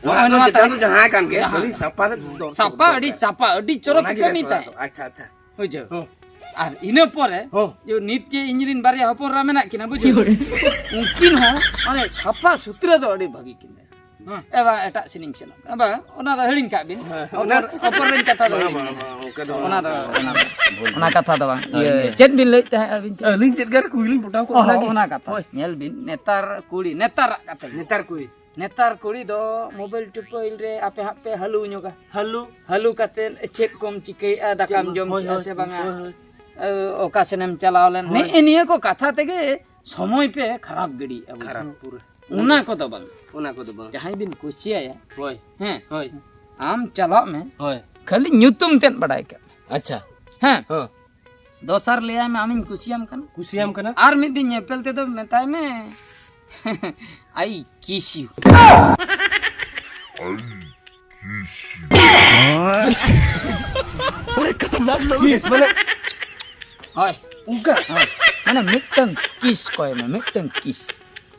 ᱱᱚᱜᱼᱚᱭ ᱚᱲᱟᱜ ᱫᱚ ᱱᱚᱣᱟ ᱪᱮᱛᱟᱱ ᱛᱟᱦᱮᱸᱫ᱾ ᱫᱚ ᱡᱟᱦᱟᱸᱭ ᱠᱟᱱ ᱜᱮ, ᱡᱟᱦᱟᱸ᱾ ᱠᱷᱟᱹᱞᱤ ᱥᱟᱯᱷᱟ ᱫᱚ ᱫᱚᱨᱠᱟᱨ᱾ ᱥᱟᱯᱷᱟ, ᱟᱹᱰᱤ ᱫᱚᱨᱠᱟᱨ᱾ ᱥᱟᱯᱷᱟ, ᱟᱹᱰᱤ ᱪᱚᱨᱚᱠ ᱚᱱᱟᱜᱮ ᱠᱟᱹᱢᱤ ᱵᱮᱥ ᱚᱲᱟᱜ ᱛᱟᱦᱮᱸᱫ᱾ ᱫᱚ᱾ ᱟᱪᱪᱷᱟ, ᱟᱪᱪᱷᱟ᱾ ᱵᱩᱡᱷᱟᱹᱣ? ᱦᱚᱸ᱾ ᱟᱨ ᱤᱱᱟᱹ ᱯᱚᱨᱮ ᱦᱚᱸ᱾ ᱡᱮ ᱱᱤᱛ ᱡᱮ ᱤᱧ ᱨᱮᱱ ᱵᱟᱨᱭᱟ ᱦᱚᱯᱚᱱ ᱮᱨᱟ ᱢᱮᱱᱟᱜ ᱠᱤᱱᱟ, ᱵᱩᱡᱷᱟᱹᱣ? ᱩᱱᱠᱤᱱ ᱦᱚᱸ ᱢᱟᱱᱮ ᱥᱟᱯᱷᱟ ᱥᱩᱛᱨᱟᱹ ᱫᱚ ᱟᱹᱰᱤ ᱵᱷᱟᱹᱜᱤ ᱠᱤᱱ ᱞᱟᱹᱭᱟ᱾ ᱦᱮᱸ᱾ ᱮ ᱵᱟᱝ, ᱮᱴᱟᱜ ᱥᱮᱱᱤᱧ ᱥᱮᱱᱚᱜ ᱠᱟᱱᱟ᱾ ᱵᱟᱝ, ᱚᱱᱟ ᱫᱚ ᱦᱤᱲᱤᱧ ᱠᱟᱜ ᱵᱤᱱ᱾ ᱦᱮᱸ, ᱚᱯᱚᱨ, ᱚᱱᱟ ᱚᱯᱚᱨ ᱨᱮᱱ ᱠᱟᱛᱷᱟ ᱫᱚ ᱵᱟᱝ, ᱦᱤᱲᱤᱧ ᱵᱟᱝ, ᱠᱟᱜ ᱵᱤᱱ᱾ ᱵᱟᱝ, ᱚᱱᱠᱟ ᱫᱚ ᱚᱱᱟ ᱵᱟᱝ᱾ ᱫᱚ, ᱚᱱᱟ ᱫᱚ ᱚᱱᱟ ᱠᱟᱛᱷᱟ ᱫᱚ ᱵᱟᱝ᱾ ᱦᱳᱭ, ᱤᱭᱟᱹ, ᱦᱳᱭ᱾ ᱪᱮᱫ ᱵᱤᱱ ᱞᱟᱹᱭᱮᱫ ᱛᱟᱦᱮᱸᱫ ᱟᱹᱵᱤᱱ ᱪᱮᱫ? ᱟᱹᱞᱤᱧ ᱪᱮᱫ ᱜᱟᱨ ᱠᱩᱠᱞᱤ ᱞᱤᱧ ᱯᱚᱴᱟᱣ ᱠᱚᱣᱟ, ᱚ, ᱚᱱᱟᱜᱮ᱾ ᱚᱱᱟ ᱠᱟᱛᱷᱟ᱾ ᱦᱳᱭ᱾ ᱧᱮᱞ ᱵᱤᱱ, ᱱᱮᱛᱟᱨ ᱠᱩᱲᱤ, ᱱᱮᱛᱟᱨᱟᱜ ᱠᱟᱛᱷᱟ᱾ ᱱᱮᱛᱟᱨ ᱠᱩᱲᱤ᱾ ᱱᱮᱛᱟᱨ ᱠᱩᱲᱤ ᱫᱚ ᱢᱳᱵᱟᱭᱤᱞ ᱴᱳᱵᱟᱭᱤᱞ ᱨᱮ ᱟᱯᱮ ᱦᱟᱸᱜ ᱯᱮ ᱦᱟᱹᱞᱩ ᱧᱚᱜᱟ᱾ ᱦᱟᱹᱞᱩ᱾ ᱦᱟᱹᱞᱩ ᱠᱟᱛᱮᱫ ᱪᱮᱫ ᱠᱚᱢ ᱪᱤᱠᱟᱹᱭᱮᱫᱼᱟ, ᱪᱮᱫ ᱫᱟᱠᱟᱢ ᱠᱚ? ᱡᱚᱢ ᱦᱳᱭ, ᱠᱮᱫᱼᱟ ᱦᱳᱭ, ᱥᱮ ᱵᱟᱝᱟ? ᱦᱳᱭ, ᱦᱳᱭ᱾ ᱮ, ᱚᱠᱟ ᱥᱮᱱᱮᱢ ᱪᱟᱞᱟᱣ ᱞᱮᱱ? ᱦᱳᱭ᱾ ᱱᱮᱜᱼᱮ ᱱᱤᱭᱟᱹ ᱠᱚ ᱠᱟᱛᱷᱟ ᱛᱮᱜᱮ ᱥᱚᱢᱚᱭ ᱯᱮ ᱠᱷᱟᱨᱟᱯ ᱜᱤᱰᱤᱭᱮᱫᱼᱟ ᱵᱚᱞᱮ᱾ ᱠᱷᱟᱨᱟᱯ ᱯᱩᱨᱟᱹ᱾ ᱚᱱᱟ ᱠᱚᱫᱚ ᱵᱟᱝ᱾ ᱚᱱᱟ ᱠᱚᱫᱚ ᱵᱟᱝ᱾ ᱡᱟᱦᱟᱸᱭ ᱵᱤᱱ ᱠᱩᱥᱤᱭᱟᱭᱟ, ᱦᱳᱭ᱾ ᱦᱮᱸ, ᱦᱳᱭ᱾ ᱟᱢ ᱪᱟᱞᱟᱜ ᱢᱮ, ᱦᱳᱭ᱾ ᱠᱷᱟᱹᱞᱤ ᱧᱩᱛᱩᱢ ᱛᱮᱫ ᱵᱟᱰᱟᱭ ᱠᱟᱜ ᱢᱮ᱾ ᱟᱪᱪᱷᱟ᱾ ᱦᱮᱸ᱾ ᱦᱚᱸ᱾ ᱫᱚᱥᱟᱨ ᱞᱟᱹᱭᱟᱭ ᱢᱮ, "ᱟᱢᱤᱧ ᱠᱩᱥᱤᱭᱟᱢ ᱠᱟᱱᱟ᱾" ᱠᱩᱥᱤᱭᱟᱢ ᱠᱟᱱᱟ᱾ ᱟᱨ ᱢᱤᱫ ᱫᱤᱱ ᱧᱮᱯᱮᱞ ᱛᱮᱫᱚ ᱢᱮᱛᱟᱭ ᱢᱮ, "I kiss you." ᱚᱱᱮ ᱠᱷᱟᱛᱟᱨᱱᱟᱠ ᱞᱟᱹᱣᱲᱤ᱾ Kiss ᱢᱟᱱᱮ ᱦᱳᱭ᱾ ᱚᱱᱠᱟ? ᱦᱳᱭ᱾ ᱢᱟᱱᱮ ᱢᱤᱫᱴᱟᱝ ᱠᱤᱥ ᱠᱚᱭ ᱢᱮ, ᱢᱤᱫᱴᱟᱝ ᱠᱤᱥ᱾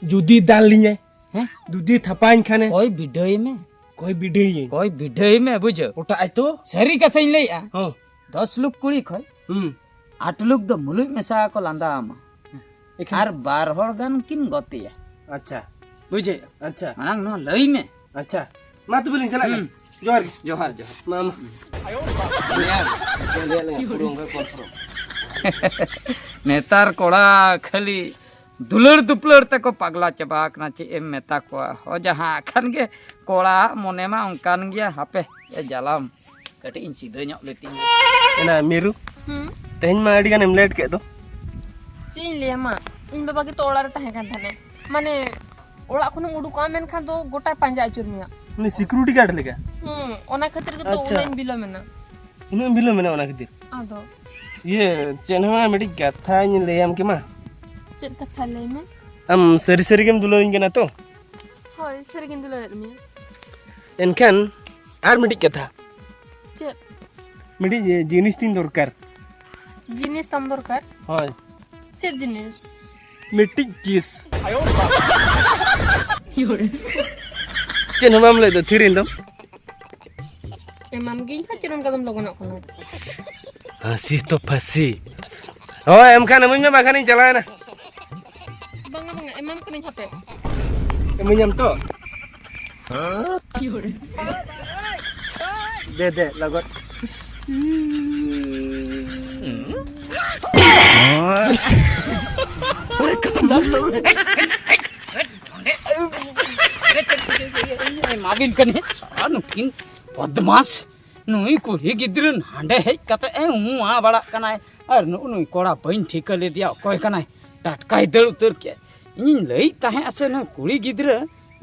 ᱡᱩᱫᱤ ᱫᱟᱞ ᱞᱤᱧᱟᱭ, ᱦᱮᱸ? ᱡᱩᱫᱤ ᱛᱷᱟᱯᱟᱧ ᱠᱷᱟᱱᱮ, ᱠᱚᱭ ᱵᱤᱰᱟᱹᱭ ᱢᱮ᱾ ᱠᱚᱭ ᱵᱤᱰᱟᱹᱭᱟᱹᱧ᱾ ᱠᱚᱭ ᱵᱤᱰᱟᱹᱭ ᱢᱮ, ᱵᱩᱡᱷᱟᱹᱣ᱾ ᱯᱚᱴᱟᱜ ᱟᱭ ᱛᱚ? ᱥᱟᱹᱨᱤ ᱠᱟᱛᱷᱟᱧ ᱞᱟᱹᱭᱮᱜᱼᱟ᱾ ᱦᱚᱸ᱾ ᱫᱚᱥ ᱞᱩᱠ ᱠᱩᱲᱤ ᱠᱷᱚᱡ ᱦᱩᱸ᱾ ᱟᱴ ᱞᱩᱠ ᱫᱚ ᱢᱩᱞᱩᱡ ᱢᱮᱥᱟ ᱠᱚ ᱞᱟᱸᱫᱟ ᱟᱢᱟ᱾ ᱮᱠᱷᱟᱱ ᱟᱨ ᱵᱟᱨ ᱦᱚᱲ ᱜᱟᱱ ᱠᱤᱱ ᱜᱚᱛᱮᱭᱟ᱾ ᱟᱪᱪᱷᱟ᱾ ᱵᱩᱡᱷᱟᱹᱣ? ᱟᱪᱪᱷᱟ᱾ ᱢᱟᱲᱟᱝ ᱱᱚᱣᱟ ᱞᱟᱹᱭ ᱢᱮ᱾ ᱟᱪᱪᱷᱟ᱾ ᱢᱟ ᱛᱚᱵᱮ ᱞᱤᱧ ᱪᱟᱞᱟᱜ ᱠᱟᱱᱟ᱾ ᱦᱩᱸ᱾ ᱡᱚᱦᱟᱨ ᱜᱮ᱾ ᱡᱚᱦᱟᱨ, ᱡᱚᱦᱟᱨ᱾ ᱢᱟ, ᱢᱟ᱾ ᱧᱮᱞ, ᱧᱮᱞ, ᱧᱮᱞ, ᱯᱩᱨᱟᱹ ᱚᱱᱠᱟ confirm᱾ ᱱᱮᱛᱟᱨ ᱠᱚᱲᱟ ᱠᱷᱟᱹᱞᱤ ᱫᱩᱞᱟᱹᱲ ᱫᱩᱯᱞᱟᱹᱲ ᱛᱮᱠᱚ ᱯᱟᱜᱽᱞᱟ ᱪᱟᱵᱟ ᱟᱠᱟᱱᱟ, ᱪᱮᱫ ᱮᱢ ᱢᱮᱛᱟ ᱠᱚᱣᱟ? ᱦᱚ, ᱡᱟᱦᱟᱸ ᱠᱷᱟᱱ ᱜᱮ ᱠᱚᱲᱟ ᱢᱚᱱᱮ ᱢᱟ ᱚᱱᱠᱟᱱ ᱜᱮᱭᱟ᱾ ᱦᱟᱯᱮ, ᱮ ᱡᱟᱞᱟᱢ, ᱠᱟᱹᱴᱤᱡ ᱤᱧ ᱥᱤᱫᱷᱟᱹ ᱧᱚᱜ ᱞᱮᱛᱤᱧ ᱜᱮ᱾ ᱮᱱᱟ ᱢᱤᱨᱩ, ᱦᱩᱸ? ᱛᱮᱦᱮᱧ ᱢᱟ ᱟᱹᱰᱤ ᱜᱟᱱᱮᱢ late ᱠᱮᱫ ᱫᱚ᱾ ᱪᱮᱫ ᱤᱧ ᱞᱟᱹᱭᱟ ᱢᱟ, ᱤᱧ ᱵᱟᱵᱟ ᱜᱮᱛᱚ ᱚᱲᱟᱜ ᱨᱮ ᱛᱟᱦᱮᱸ ᱠᱟᱱ ᱛᱟᱦᱮᱱᱟᱭ᱾ ᱢᱟᱱᱮ, ᱚᱲᱟᱜ ᱠᱷᱚᱱᱮᱢ ᱩᱰᱩᱠᱚᱜᱼᱟ, ᱢᱮᱱᱠᱷᱟᱱ ᱫᱚ ᱜᱚᱴᱟᱭ ᱯᱟᱸᱡᱟ ᱟᱹᱪᱩᱨ ᱢᱮᱭᱟ᱾ ᱩᱱᱤ security guard ᱞᱮᱠᱟ? ᱦᱩᱸ, ᱚᱱᱟ ᱠᱷᱟᱹᱛᱤᱨ ᱜᱮᱛᱚ ᱟᱪᱪᱷᱟ᱾ ᱩᱱᱟᱹᱜ ᱤᱧ ᱵᱤᱞᱚᱢ ᱮᱱᱟ᱾ ᱩᱱᱟᱹᱜ ᱮᱢ ᱵᱤᱞᱚᱢ ᱮᱱᱟ ᱚᱱᱟ ᱠᱷᱟᱹᱛᱤᱨ? ᱟᱫᱚ? ᱤᱭᱟᱹ, ᱪᱮᱫ ᱦᱚᱸ ᱵᱟᱝ, ᱢᱤᱫᱴᱤᱡ ᱠᱟᱛᱷᱟᱧ ᱞᱟᱹᱭᱟᱢ ᱠᱮᱢᱟ᱾ ᱪᱮᱫ ᱠᱟᱛᱷᱟ? ᱞᱟᱹᱭ ᱢᱮ᱾ ᱟᱢ ᱥᱟᱹᱨᱤ ᱥᱟᱹᱨᱤ ᱜᱮᱢ ᱫᱩᱞᱟᱹᱣᱤᱧ ᱠᱟᱱᱟ ᱛᱚ? ᱦᱳᱭ, ᱥᱟᱹᱨᱤᱜᱤᱧ ᱫᱩᱞᱟᱹᱲᱮᱫ ᱢᱮᱭᱟ᱾ ᱮᱱᱠᱷᱟᱱ ᱟᱨ ᱢᱤᱫᱴᱤᱡ ᱠᱟᱛᱷᱟ᱾ ᱪᱮᱫ? ᱢᱤᱫᱴᱤᱡ ᱡᱤ-, ᱡᱤᱱᱤᱥ ᱛᱤᱧ ᱫᱚᱨᱠᱟᱨ᱾ ᱡᱤᱱᱤᱥ ᱛᱟᱢ ᱫᱚᱨᱠᱟᱨ? ᱦᱳᱭ᱾ ᱪᱮᱫ ᱡᱤᱱᱤᱥ? ᱢᱤᱫᱴᱤᱡ ᱠᱤᱥ᱾ ᱪᱮᱫ ᱦᱚᱸ ᱵᱟᱢ ᱞᱟᱹᱭ ᱫᱚ, ᱛᱷᱤᱨ ᱮᱱ ᱫᱚᱢ᱾ ᱮᱢᱟᱢ ᱜᱤᱭᱟᱹᱧ ᱦᱟᱸᱜ, ᱪᱮᱫ ᱚᱱᱠᱟ ᱫᱚᱢ ᱞᱚᱜᱚᱱᱚᱜ ᱠᱟᱱᱟ? ᱯᱷᱟᱸᱥᱤ ᱛᱚ ᱯᱷᱟᱸᱥᱤ᱾ ᱦᱳᱭ, ᱮᱢ ᱠᱷᱟᱱ ᱤᱢᱟᱹᱧ ᱢᱮ, ᱵᱟᱠᱷᱟᱱᱤᱧ ᱪᱟᱞᱟᱣᱮᱱᱟ᱾ ᱵᱟᱝᱟ, ᱵᱟᱝᱟ, ᱮᱢᱟᱢ ᱠᱟᱹᱱᱟᱹᱧ ᱦᱟᱯᱮ᱾ ᱤᱢᱟᱹᱧᱟᱢ ᱛᱚ? ᱫᱮ, ᱫᱮ, ᱞᱚᱜᱚᱫ᱾ ᱮᱢᱟᱵᱤᱱ ᱠᱟᱹᱱᱟᱹᱧ, ᱥᱟᱞᱟ ᱱᱩᱠᱤᱱ ᱵᱚᱫᱢᱟᱥ᱾ ᱱᱩᱭ ᱠᱩᱲᱤ ᱜᱤᱫᱽᱨᱟᱹ ᱦᱟᱸᱰᱮ ᱦᱮᱡ ᱠᱟᱛᱮ ᱮ ᱩᱢᱩ ᱟ ᱵᱟᱲᱟᱜ ᱠᱟᱱᱟᱭ, ᱟᱨ ᱱᱩᱜᱼᱩ ᱱᱩᱭ ᱠᱚᱲᱟ ᱵᱟᱹᱧ ᱴᱷᱤᱠᱟᱹ ᱞᱮᱫᱮᱭᱟ ᱚᱠᱚᱭ ᱠᱟᱱᱟᱭ, ᱴᱟᱴᱠᱟᱭ ᱫᱟᱹᱲ ᱩᱛᱟᱹᱨ ᱠᱮᱫ᱾ ᱤᱧᱤᱧ ᱞᱟᱹᱭᱮᱫ ᱛᱟᱦᱮᱸᱜᱼᱟ ᱥᱮ ᱱᱩᱭ ᱠᱩᱲᱤ ᱜᱤᱫᱽᱨᱟᱹ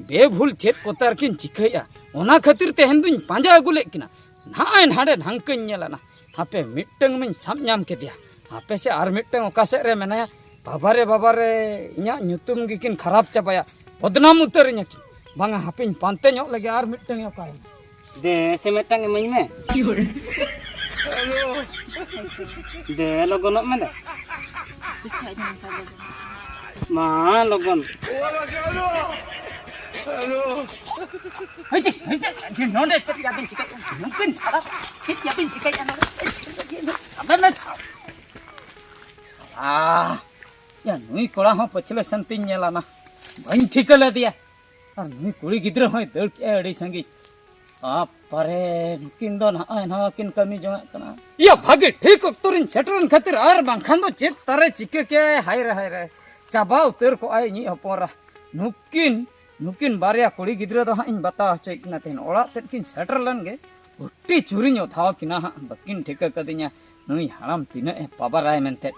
ᱵᱮᱵᱷᱩᱞ ᱪᱮᱫ ᱠᱚᱛᱟᱨ ᱠᱤᱱ ᱪᱤᱠᱟᱹᱭᱟ, ᱚᱱᱟ ᱠᱷᱟᱹᱛᱤᱨ ᱛᱮᱦᱮᱧ ᱫᱩᱧ ᱯᱟᱸᱡᱟ ᱟᱹᱜᱩ ᱞᱮᱫ ᱠᱤᱱᱟ᱾ ᱱᱟᱜᱼᱚᱭ ᱱᱟᱸᱰᱮ ᱱᱷᱟᱝᱠᱟᱹᱧ ᱧᱮᱞ ᱟᱱᱟ, ᱦᱟᱯᱮ ᱢᱤᱫᱴᱟᱹᱝ ᱢᱟᱧ ᱥᱟᱵ ᱧᱟᱢ ᱠᱮᱫᱮᱭᱟ, ᱦᱟᱯᱮ ᱥᱮ ᱟᱨ ᱢᱤᱫᱴᱟᱹᱝ ᱚᱠᱟ ᱥᱮᱫ ᱨᱮ ᱢᱮᱱᱟᱭᱟ᱾ ᱵᱟᱵᱟᱨᱮ, ᱵᱟᱵᱟᱨᱮ, ᱤᱧᱟᱹᱜ ᱧᱩᱛᱩᱢ ᱜᱮᱠᱤᱱ ᱠᱷᱟᱨᱟᱯ ᱪᱟᱵᱟᱭᱟ, ᱵᱚᱫᱱᱟᱢ ᱩᱛᱟᱹᱨᱤᱧᱟ ᱠᱤᱱ᱾ ᱵᱟᱝᱟ, ᱦᱟᱯᱮᱧ ᱯᱟᱱᱛᱮ ᱧᱚᱜ ᱞᱮᱜᱮ ᱟᱨ ᱢᱤᱫᱴᱟᱹᱝ ᱚᱠᱟᱭᱮᱱᱟ᱾ ᱫᱮ ᱥᱮ ᱢᱤᱫᱴᱟᱝ ᱤᱢᱟᱹᱧ ᱢᱮ᱾ ᱫᱮ ᱞᱚᱜᱚᱱᱚᱜ ᱢᱮ ᱫᱮ᱾ ᱯᱚᱭᱥᱟ ᱤᱫᱤ ᱞᱮᱠᱷᱟᱱ ᱫᱚ᱾ ᱢᱟ ᱞᱚᱜᱚᱱ᱾ ᱦᱟᱹᱭ ᱪᱮ, ᱦᱟᱹᱭ ᱪᱮ, ᱡᱮ ᱱᱚᱰᱮ ᱪᱮᱫ ᱭᱟᱵᱤᱱ ᱪᱤᱠᱟᱹᱭᱮᱫ ᱠᱟᱱᱟ? ᱱᱩᱠᱤᱱ ᱪᱷᱟᱲᱟ ᱪᱮᱫ ᱭᱟᱵᱤᱱ ᱪᱤᱠᱟᱹᱭᱮᱫᱼᱟ ᱱᱚᱰᱮ? ᱟᱵᱮᱱ ᱢᱮ ᱪᱷᱟᱲᱟ᱾ ᱟᱦ, ᱭᱟ, ᱱᱩᱭ ᱠᱚᱲᱟ ᱦᱚᱸ ᱯᱟᱹᱪᱷᱞᱟᱹ ᱥᱮᱱ ᱛᱤᱧ ᱧᱮᱞ ᱟᱱᱟ᱾ ᱵᱟᱹᱧ ᱴᱷᱤᱠᱟᱹ ᱞᱮᱫᱮᱭᱟ᱾ ᱟᱨ ᱱᱩᱭ ᱠᱩᱲᱤ ᱜᱤᱫᱽᱨᱟᱹ ᱦᱚᱸᱭ ᱫᱟᱹᱲ ᱠᱮᱜᱼᱟ ᱟᱹᱰᱤ ᱥᱟᱺᱜᱤᱧ᱾ ᱵᱟᱯᱟᱨᱮ, ᱱᱩᱠᱤᱱ ᱫᱚ ᱱᱟᱦᱟᱜ ᱱᱟᱣᱟ ᱠᱤᱱ ᱠᱟᱹᱢᱤ ᱡᱚᱝᱟᱜ ᱠᱟᱱᱟ᱾ ᱭᱟ, ᱵᱷᱟᱜᱮ ᱴᱷᱤᱠ ᱚᱠᱛᱚ ᱨᱤᱧ ᱥᱮᱴᱮᱨᱮᱱ ᱠᱷᱟᱹᱛᱤᱨ, ᱟᱨ ᱵᱟᱝᱠᱷᱟᱱ ᱫᱚ ᱪᱮᱫ ᱛᱟᱨᱮ ᱪᱤᱠᱟᱹ ᱠᱮᱭᱟᱭ, ᱦᱟᱭ ᱨᱮ, ᱦᱟᱭ ᱨᱮ᱾ ᱪᱟᱵᱟ ᱩᱛᱟᱹᱨ ᱠᱚᱜᱼᱟᱭ ᱤᱧᱤᱡ ᱦᱚᱯᱚᱱ ᱮᱨᱟ᱾ ᱱᱩᱠᱤᱱ, ᱱᱩᱠᱤᱱ ᱵᱟᱨᱭᱟ ᱠᱩᱲᱤ ᱜᱤᱫᱽᱨᱟᱹ ᱫᱚ ᱦᱟᱸᱜ ᱤᱧ ᱵᱟᱛᱟᱣ ᱦᱚᱪᱚᱭᱮᱫ ᱠᱤᱱᱟ ᱛᱮᱦᱮᱧ᱾ ᱚᱲᱟᱜ ᱛᱮᱫ ᱠᱤᱱ ᱥᱮᱴᱮᱨ ᱞᱮᱱ ᱜᱮ, ᱜᱩᱴᱤ ᱪᱩᱨᱤᱧ ᱚᱛᱷᱟᱣ ᱠᱤᱱᱟ ᱦᱟᱸᱜ, ᱵᱟᱹᱠᱤᱱ ᱴᱷᱤᱠᱟᱹ ᱠᱟᱹᱫᱤᱧᱟ ᱱᱩᱭ ᱦᱟᱲᱟᱢ ᱛᱤᱱᱟᱹᱜ ᱮ ᱯᱟᱵᱟᱨᱟᱭ ᱢᱮᱱᱛᱮ᱾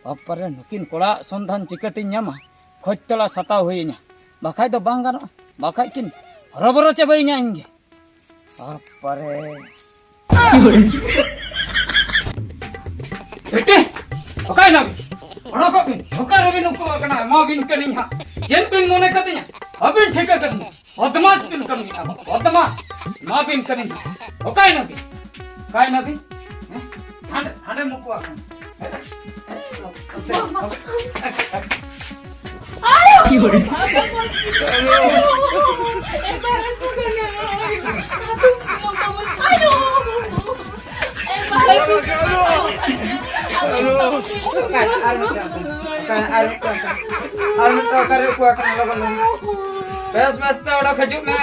ᱵᱟᱯᱟᱨᱮ, ᱱᱩᱠᱤᱱ ᱠᱚᱲᱟᱣᱟᱜ ᱥᱚᱱᱫᱷᱟᱱ ᱪᱤᱠᱟᱹᱛᱤᱧ ᱧᱟᱢᱟ? ᱠᱷᱚᱡᱽ ᱛᱚᱞᱟᱥ ᱦᱟᱛᱟᱣ ᱦᱩᱭᱟᱹᱧᱟ, ᱵᱟᱠᱷᱟᱡ ᱫᱚ ᱵᱟᱝ ᱜᱟᱱᱚᱜᱼᱟ, ᱵᱟᱠᱷᱟᱡ ᱠᱤᱱ ᱦᱚᱨᱚᱵᱚᱨᱚ ᱪᱟᱵᱟᱭᱤᱧᱟ ᱤᱧ ᱜᱮ᱾ ᱵᱟᱯᱟᱨᱮ᱾ ᱵᱤᱴᱤ, ᱚᱠᱟᱭᱮᱱᱟ ᱵᱤᱱ? ᱚᱰᱚᱠᱚᱜ ᱵᱤᱱ᱾ ᱚᱠᱟ ᱨᱮᱵᱤᱱ ᱩᱠᱩ ᱟᱠᱟᱱᱟ? ᱮᱢᱟ ᱵᱤᱱ ᱠᱟᱹᱱᱟᱹᱧ ᱦᱟᱸᱜ᱾ ᱪᱮᱫ ᱵᱤᱱ ᱢᱚᱱᱮ ᱠᱟᱫᱤᱧᱟ? ᱵᱟᱹᱵᱤᱱ ᱴᱷᱤᱠᱟᱹ ᱠᱟᱫᱤᱧᱟ᱾ ᱵᱚᱫᱢᱟᱥ ᱵᱤᱱ ᱠᱟᱹᱢᱤᱭᱮᱫᱼᱟ, ᱵᱚᱫᱢᱟᱥ᱾ ᱮᱢᱟ ᱵᱤᱱ ᱠᱟᱹᱱᱟᱹᱧ ᱦᱟᱸᱜ᱾ ᱚᱠᱟᱭᱮᱱᱟ ᱵᱤᱱ? ᱚᱠᱟᱭᱮᱱᱟ ᱵᱤᱱ? ᱦᱮᱸ? ᱦᱟᱸᱰᱮ, ᱦᱟᱸᱰᱮ ᱩᱠᱩ ᱟᱠᱟᱱᱟ᱾ ᱚᱠᱟᱭ, ᱟᱨ ᱢᱤᱫᱴᱟᱝ ᱚᱠᱟᱭ, ᱟᱨ ᱢᱤᱫᱴᱟᱝ ᱚᱠᱟᱭ, ᱟᱨ ᱢᱤᱫᱴᱟᱝ ᱚᱠᱟᱨᱮ ᱩᱠᱩ ᱟᱠᱟᱱᱟ? ᱞᱚᱜᱚᱱ, ᱞᱚᱜᱚᱱ᱾ ᱵᱮᱥ, ᱵᱮᱥ ᱛᱮ ᱚᱰᱚᱠ ᱦᱤᱡᱩᱜ ᱢᱮ᱾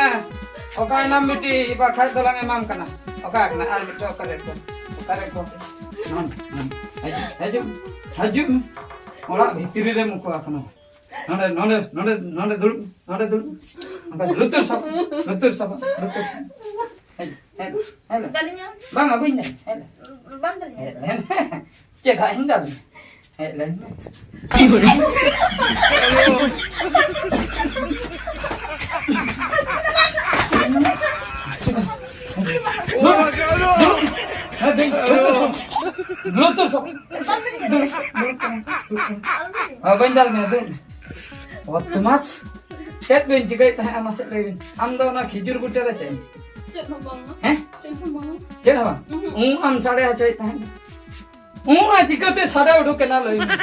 ᱚᱠᱟᱭᱮᱱᱟᱢ ᱵᱤᱴᱤ? ᱵᱟᱠᱷᱟᱡ ᱫᱚᱞᱟᱝ ᱮᱢᱟᱢ ᱠᱟᱱᱟ᱾ ᱚᱠᱟ ᱟᱠᱟᱱᱟ? ᱟᱨ ᱢᱤᱫᱴᱟᱝ ᱚᱠᱟᱨᱮ ᱩᱠᱩ? ᱚᱠᱟᱨᱮ ᱩᱠᱩ? ᱱᱚᱰᱮ, ᱱᱚᱰᱮ᱾ ᱦᱤᱡᱩᱜ, ᱦᱤᱡᱩᱜ, ᱦᱤᱡᱩᱜ᱾ ᱚᱲᱟᱜ ᱵᱷᱤᱛᱨᱤ ᱨᱮᱢ ᱩᱠᱩ ᱟᱠᱟᱱᱟ᱾ ᱱᱚᱰᱮ, ᱱᱚᱰᱮ, ᱱᱚᱰᱮ, ᱱᱚᱰᱮ ᱫᱩᱲᱩᱵ, ᱱᱚᱰᱮ ᱫᱩᱲᱩᱵ᱾ ᱚᱱᱠᱟ ᱞᱩᱛᱩᱨ ᱥᱟᱵ, ᱞᱩᱛᱩᱨ ᱥᱟᱵ, ᱞᱩᱛᱩᱨ ᱥᱟᱵ᱾ ᱦᱮᱡ, ᱦᱮᱡ, ᱦᱮᱡ᱾ ᱫᱟᱞᱤᱧᱟ? ᱵᱟᱝᱟ, ᱵᱟᱹᱧ ᱫᱟᱞ᱾ ᱦᱮᱡ᱾ ᱵᱟᱝ ᱫᱟᱞᱤᱧᱟ? ᱦᱮᱡ ᱞᱮᱱ᱾ ᱪᱮᱫᱟᱜ ᱤᱧ ᱫᱟᱞ? ᱦᱮᱡ ᱞᱮᱱ᱾ ᱫᱩᱲᱩᱵ᱾ ᱦᱮᱸ, ᱫᱩᱲᱩᱵ᱾ ᱞᱩᱛᱩᱨ ᱥᱟᱵ᱾ ᱞᱩᱛᱩᱨ ᱥᱟᱵ᱾ ᱫᱩᱲᱩᱵ, ᱫᱩᱲᱩᱵ᱾ ᱦᱮᱸ, ᱵᱟᱹᱧ ᱫᱟᱞ ᱢᱮᱭᱟ, ᱫᱩᱲᱩᱵ᱾ ᱚ, ᱛᱩᱢᱟᱥ, ᱪᱮᱫ ᱵᱤᱱ ᱪᱤᱠᱟᱹᱭᱮᱫ ᱛᱟᱦᱮᱸᱫ? ᱢᱟᱥᱮ ᱞᱟᱹᱭ ᱵᱤᱱ᱾ ᱟᱢ ᱫᱚ ᱚᱱᱟ ᱠᱷᱤᱡᱩᱨ ᱵᱩᱴᱟᱹ ᱨᱮ ᱪᱮᱫ ᱮᱢ ᱪᱤᱠᱟᱹᱭᱮᱫ? ᱦᱮᱸ? ᱪᱮᱫ ᱦᱚᱸ ᱵᱟᱝᱟ᱾ ᱪᱮᱫ ᱦᱚᱸ ᱵᱟᱝᱟ? ᱩᱸ ᱟᱢ ᱥᱟᱰᱮ ᱦᱚᱪᱚᱭᱮᱫ ᱛᱟᱦᱮᱸᱫ᱾ ᱩᱸ ᱟᱨ ᱪᱤᱠᱟᱹᱛᱮ ᱥᱟᱰᱮ ᱩᱰᱩᱠ ᱮᱱᱟ, ᱞᱟᱹᱭ ᱢᱮ?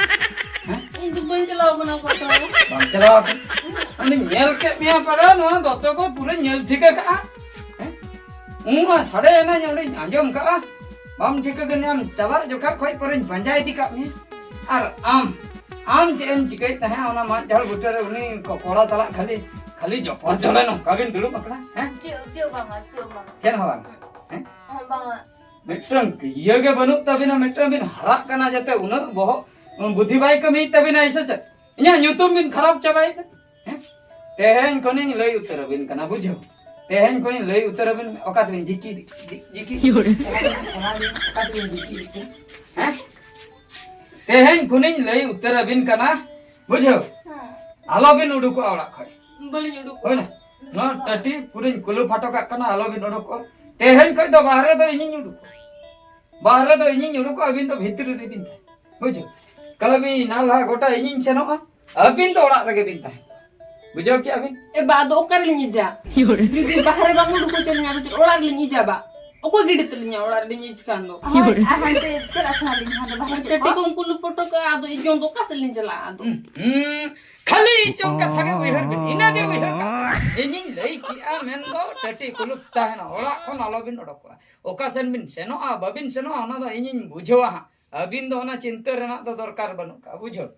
ᱦᱮᱸ? ᱤᱧ ᱫᱚ ᱵᱟᱹᱧ ᱪᱟᱞᱟᱣ ᱠᱟᱱᱟ ᱚᱠᱟ ᱛᱮᱦᱚᱸ᱾ ᱵᱟᱢ ᱪᱟᱞᱟᱣ ᱟᱠᱟᱱᱟ? ᱚᱸᱰᱮᱧ ᱧᱮᱞ ᱠᱮᱫ ᱢᱮᱭᱟ ᱯᱟᱨᱟ, ᱱᱚᱣᱟ ᱫᱚᱛᱚ ᱠᱚ ᱯᱩᱨᱟᱹᱧ ᱧᱮᱞ ᱴᱷᱤᱠ ᱟᱠᱟᱫᱼᱟ᱾ ᱦᱮᱸ? ᱩᱱ ᱢᱟ ᱥᱟᱰᱮ ᱮᱱᱟᱧ, ᱚᱸᱰᱮᱧ ᱟᱸᱡᱚᱢ ᱠᱟᱜᱼᱟ᱾ ᱵᱟᱢ ᱴᱷᱤᱠᱟᱹ ᱠᱟᱹᱧᱟᱢ, ᱪᱟᱞᱟᱜ ᱡᱚᱠᱷᱟ ᱠᱷᱚᱡ ᱯᱚᱨᱮᱧ ᱯᱟᱸᱡᱟ ᱤᱫᱤ ᱠᱟᱜ ᱢᱮᱭᱟ᱾ ᱟᱨ ᱟᱢ, ᱟᱢ ᱪᱮᱫ ᱮᱢ ᱪᱤᱠᱟᱹᱭᱮᱫ ᱛᱟᱦᱮᱸᱫ ᱚᱱᱟ ᱢᱟᱫ ᱡᱷᱟᱲ ᱵᱩᱴᱟᱹ ᱨᱮ? ᱩᱱᱤ ᱠᱚ-, ᱠᱚᱲᱟ ᱥᱟᱞᱟᱜ ᱠᱷᱟᱹᱞᱤ, ᱠᱷᱟᱹᱞᱤ ᱡᱚᱯᱚᱨ ᱡᱚᱞᱮ ᱱᱚᱝᱠᱟ ᱵᱤᱱ ᱫᱩᱲᱩᱵ ᱟᱠᱟᱱᱟ, ᱦᱮᱸ? ᱪᱮᱫ, ᱪᱮᱫ ᱦᱚᱸ ᱵᱟᱝᱟ, ᱪᱮᱫ ᱦᱚᱸ ᱵᱟᱝᱟ᱾ ᱪᱮᱫ ᱦᱚᱸ ᱵᱟᱝᱟ, ᱦᱮᱸ? ᱦᱚᱸ, ᱵᱟᱝᱟ᱾ ᱢᱤᱫᱴᱟᱝ ᱤᱭᱟᱹ ᱜᱮ ᱵᱟᱹᱱᱩᱜ ᱛᱟᱵᱤᱱᱟ, ᱢᱤᱫᱴᱟᱝ ᱵᱤᱱ ᱦᱟᱨᱟᱜ ᱠᱟᱱᱟ ᱡᱟᱛᱮ ᱩᱱᱟᱹᱜ ᱵᱚᱦᱚᱜ ᱵᱩᱫᱷᱤ ᱵᱟᱭ ᱠᱟᱹᱢᱤᱭᱮᱫ ᱛᱟᱵᱤᱱᱟ ᱥᱮ ᱪᱮᱫ? ᱤᱧᱟᱹᱜ ᱧᱩᱛᱩᱢ ᱵᱤᱱ ᱠᱷᱟᱨᱟᱯ ᱪᱟᱵᱟᱭᱮᱫᱟ, ᱦᱮᱸ? ᱛᱮᱦᱮᱧ ᱠᱷᱚᱱᱤᱧ ᱞᱟᱹᱭ ᱩᱛᱟᱹᱨ ᱟᱵᱤᱱ ᱠᱟᱱᱟ, ᱵᱩᱡᱷᱟᱹᱣ? ᱛᱮᱦᱮᱧ ᱠᱷᱚᱱᱤᱧ ᱞᱟᱹᱭ ᱩᱛᱟᱹᱨ ᱟᱵᱤᱱ, ᱚᱠᱟ ᱛᱮᱵᱤᱱ ᱡᱤᱠᱤ, ᱡᱤ-, ᱡᱤᱠᱤ, ᱤᱭᱳᱨᱮ᱾ ᱚᱠᱟ ᱛᱮᱵᱤᱱ ᱡᱤᱠᱤ, ᱦᱮᱸ? ᱛᱮᱦᱮᱧ ᱠᱷᱚᱱᱤᱧ ᱞᱟᱹᱭ ᱩᱛᱟᱹᱨ ᱟᱵᱤᱱ ᱠᱟᱱᱟ, ᱵᱩᱡᱷᱟᱹᱣ? ᱦᱮᱸ᱾ ᱟᱞᱚᱵᱤᱱ ᱩᱰᱩᱠᱚᱜᱼᱟ ᱚᱲᱟᱜ ᱠᱷᱚᱡ᱾ ᱵᱟᱹᱞᱤᱧ ᱩᱰᱩᱠᱚᱜᱼᱟ᱾ ᱦᱳᱭ ᱱᱟ? ᱱᱚᱣᱟ ᱴᱟᱹᱴᱤ ᱯᱩᱨᱟᱹᱧ ᱠᱩᱞᱩᱯ ᱦᱚᱴᱚ ᱠᱟᱜ ᱠᱟᱱᱟ, ᱟᱞᱚᱵᱤᱱ ᱩᱰᱩᱠᱚᱜᱼᱟ᱾ ᱛᱮᱦᱮᱧ ᱠᱷᱚᱡ ᱫᱚ ᱵᱟᱦᱨᱮ ᱫᱚ ᱤᱧᱤᱧ ᱩᱰᱩᱠᱚᱜᱼᱟ᱾ ᱵᱟᱦᱨᱮ ᱫᱚ ᱤᱧᱤᱧ ᱩᱰᱩᱠᱚᱜᱼᱟ, ᱟᱹᱵᱤᱱ ᱫᱚ ᱵᱷᱤᱛᱨᱤ ᱨᱮᱵᱤᱱ ᱛᱟᱦᱮᱱᱟ᱾ ᱵᱩᱡᱷᱟᱹᱣ? ᱠᱟᱹᱢᱤ ᱱᱟᱞᱦᱟ ᱜᱚᱴᱟ ᱤᱧᱤᱧ ᱥᱮᱱᱚᱜᱼᱟ, ᱟᱹᱵᱤᱱ ᱫᱚ ᱚᱲᱟᱜ ᱨᱮᱜᱮ ᱵᱤᱱ ᱛᱟᱦᱮᱱᱟ᱾ ᱵᱩᱡᱷᱟᱹᱣ ᱠᱮᱜᱼᱟ ᱵᱤᱱ? ᱮ ᱵᱟ, ᱟᱫᱚ ᱚᱠᱟ ᱨᱮᱞᱤᱧ ᱤᱡᱟ? ᱡᱩᱫᱤ ᱵᱟᱦᱨᱮ ᱵᱟᱢ ᱩᱰᱩᱠ ᱦᱚᱪᱚ ᱞᱤᱧᱟ, ᱟᱫᱚ ᱪᱮᱫ ᱚᱲᱟᱜ ᱨᱮᱞᱤᱧ ᱤᱡᱟ ᱵᱟ? ᱚᱠᱚᱭ ᱜᱤᱰᱤ ᱛᱟᱹᱞᱤᱧᱟ ᱚᱲᱟᱜ ᱨᱮᱞᱤᱧ ᱤᱡ ᱠᱷᱟᱱ ᱫᱚ? ᱦᱳᱭ, ᱟᱨ ᱦᱟᱱᱛᱮ ᱪᱟᱞᱟᱜ ᱥᱟᱱᱟ ᱞᱤᱧ ᱠᱷᱟᱱ ᱫᱚ ᱵᱟᱦᱨᱮ ᱥᱮᱫ ᱠᱟᱹᱴᱤᱡ ᱢᱟ᱾ ᱠᱚᱢ ᱠᱩᱞᱩᱯ ᱦᱚᱴᱚ ᱠᱟᱜᱼᱟ, ᱟᱫᱚ ᱤᱡ ᱡᱚᱝ ᱫᱚ ᱚᱠᱟ ᱥᱮᱫ ᱞᱤᱧ ᱪᱟᱞᱟᱜᱼᱟ ᱟᱫᱚ? ᱦᱩᱸ, ᱦᱩᱸ᱾ ᱠᱷᱟᱹᱞᱤ ᱤᱡ ᱡᱚᱝ ᱠᱟᱛᱷᱟ ᱜᱮ ᱩᱭᱦᱟᱹᱨ ᱵᱤᱱ, ᱤᱱᱟᱹ ᱜᱮ ᱩᱭᱦᱟᱹᱨ ᱠᱟᱜ ᱵᱤᱱ᱾ ᱤᱧᱤᱧ ᱞᱟᱹᱭ ᱠᱮᱜᱼᱟ ᱢᱮᱱᱫᱚ ᱴᱟᱹᱴᱤ ᱠᱩᱞᱩᱯ ᱛᱟᱦᱮᱱᱟ, ᱚᱲᱟᱜ ᱠᱷᱚᱱ ᱟᱞᱚᱵᱤᱱ ᱚᱰᱚᱠᱚᱜᱼᱟ᱾ ᱚᱠᱟ ᱥᱮᱱ ᱵᱤᱱ ᱥᱮᱱᱚᱜᱼᱟ, ᱵᱟᱵᱤᱱ ᱥᱮᱱᱚᱜᱼᱟ, ᱚᱱᱟ ᱫᱚ ᱤᱧᱤᱧ ᱵᱩᱡᱷᱟᱹᱣᱟ ᱦᱟᱸᱜ᱾ ᱟᱹᱵᱤᱱ ᱫᱚ ᱚᱱᱟ ᱪᱤᱱᱛᱟᱹ ᱨᱮᱱᱟᱜ ᱫᱚ ᱫᱚᱨᱠᱟᱨ ᱵᱟᱹᱱᱩᱜ ᱠᱟᱜᱼᱟ, ᱵᱩᱡᱷᱟᱹᱣ᱾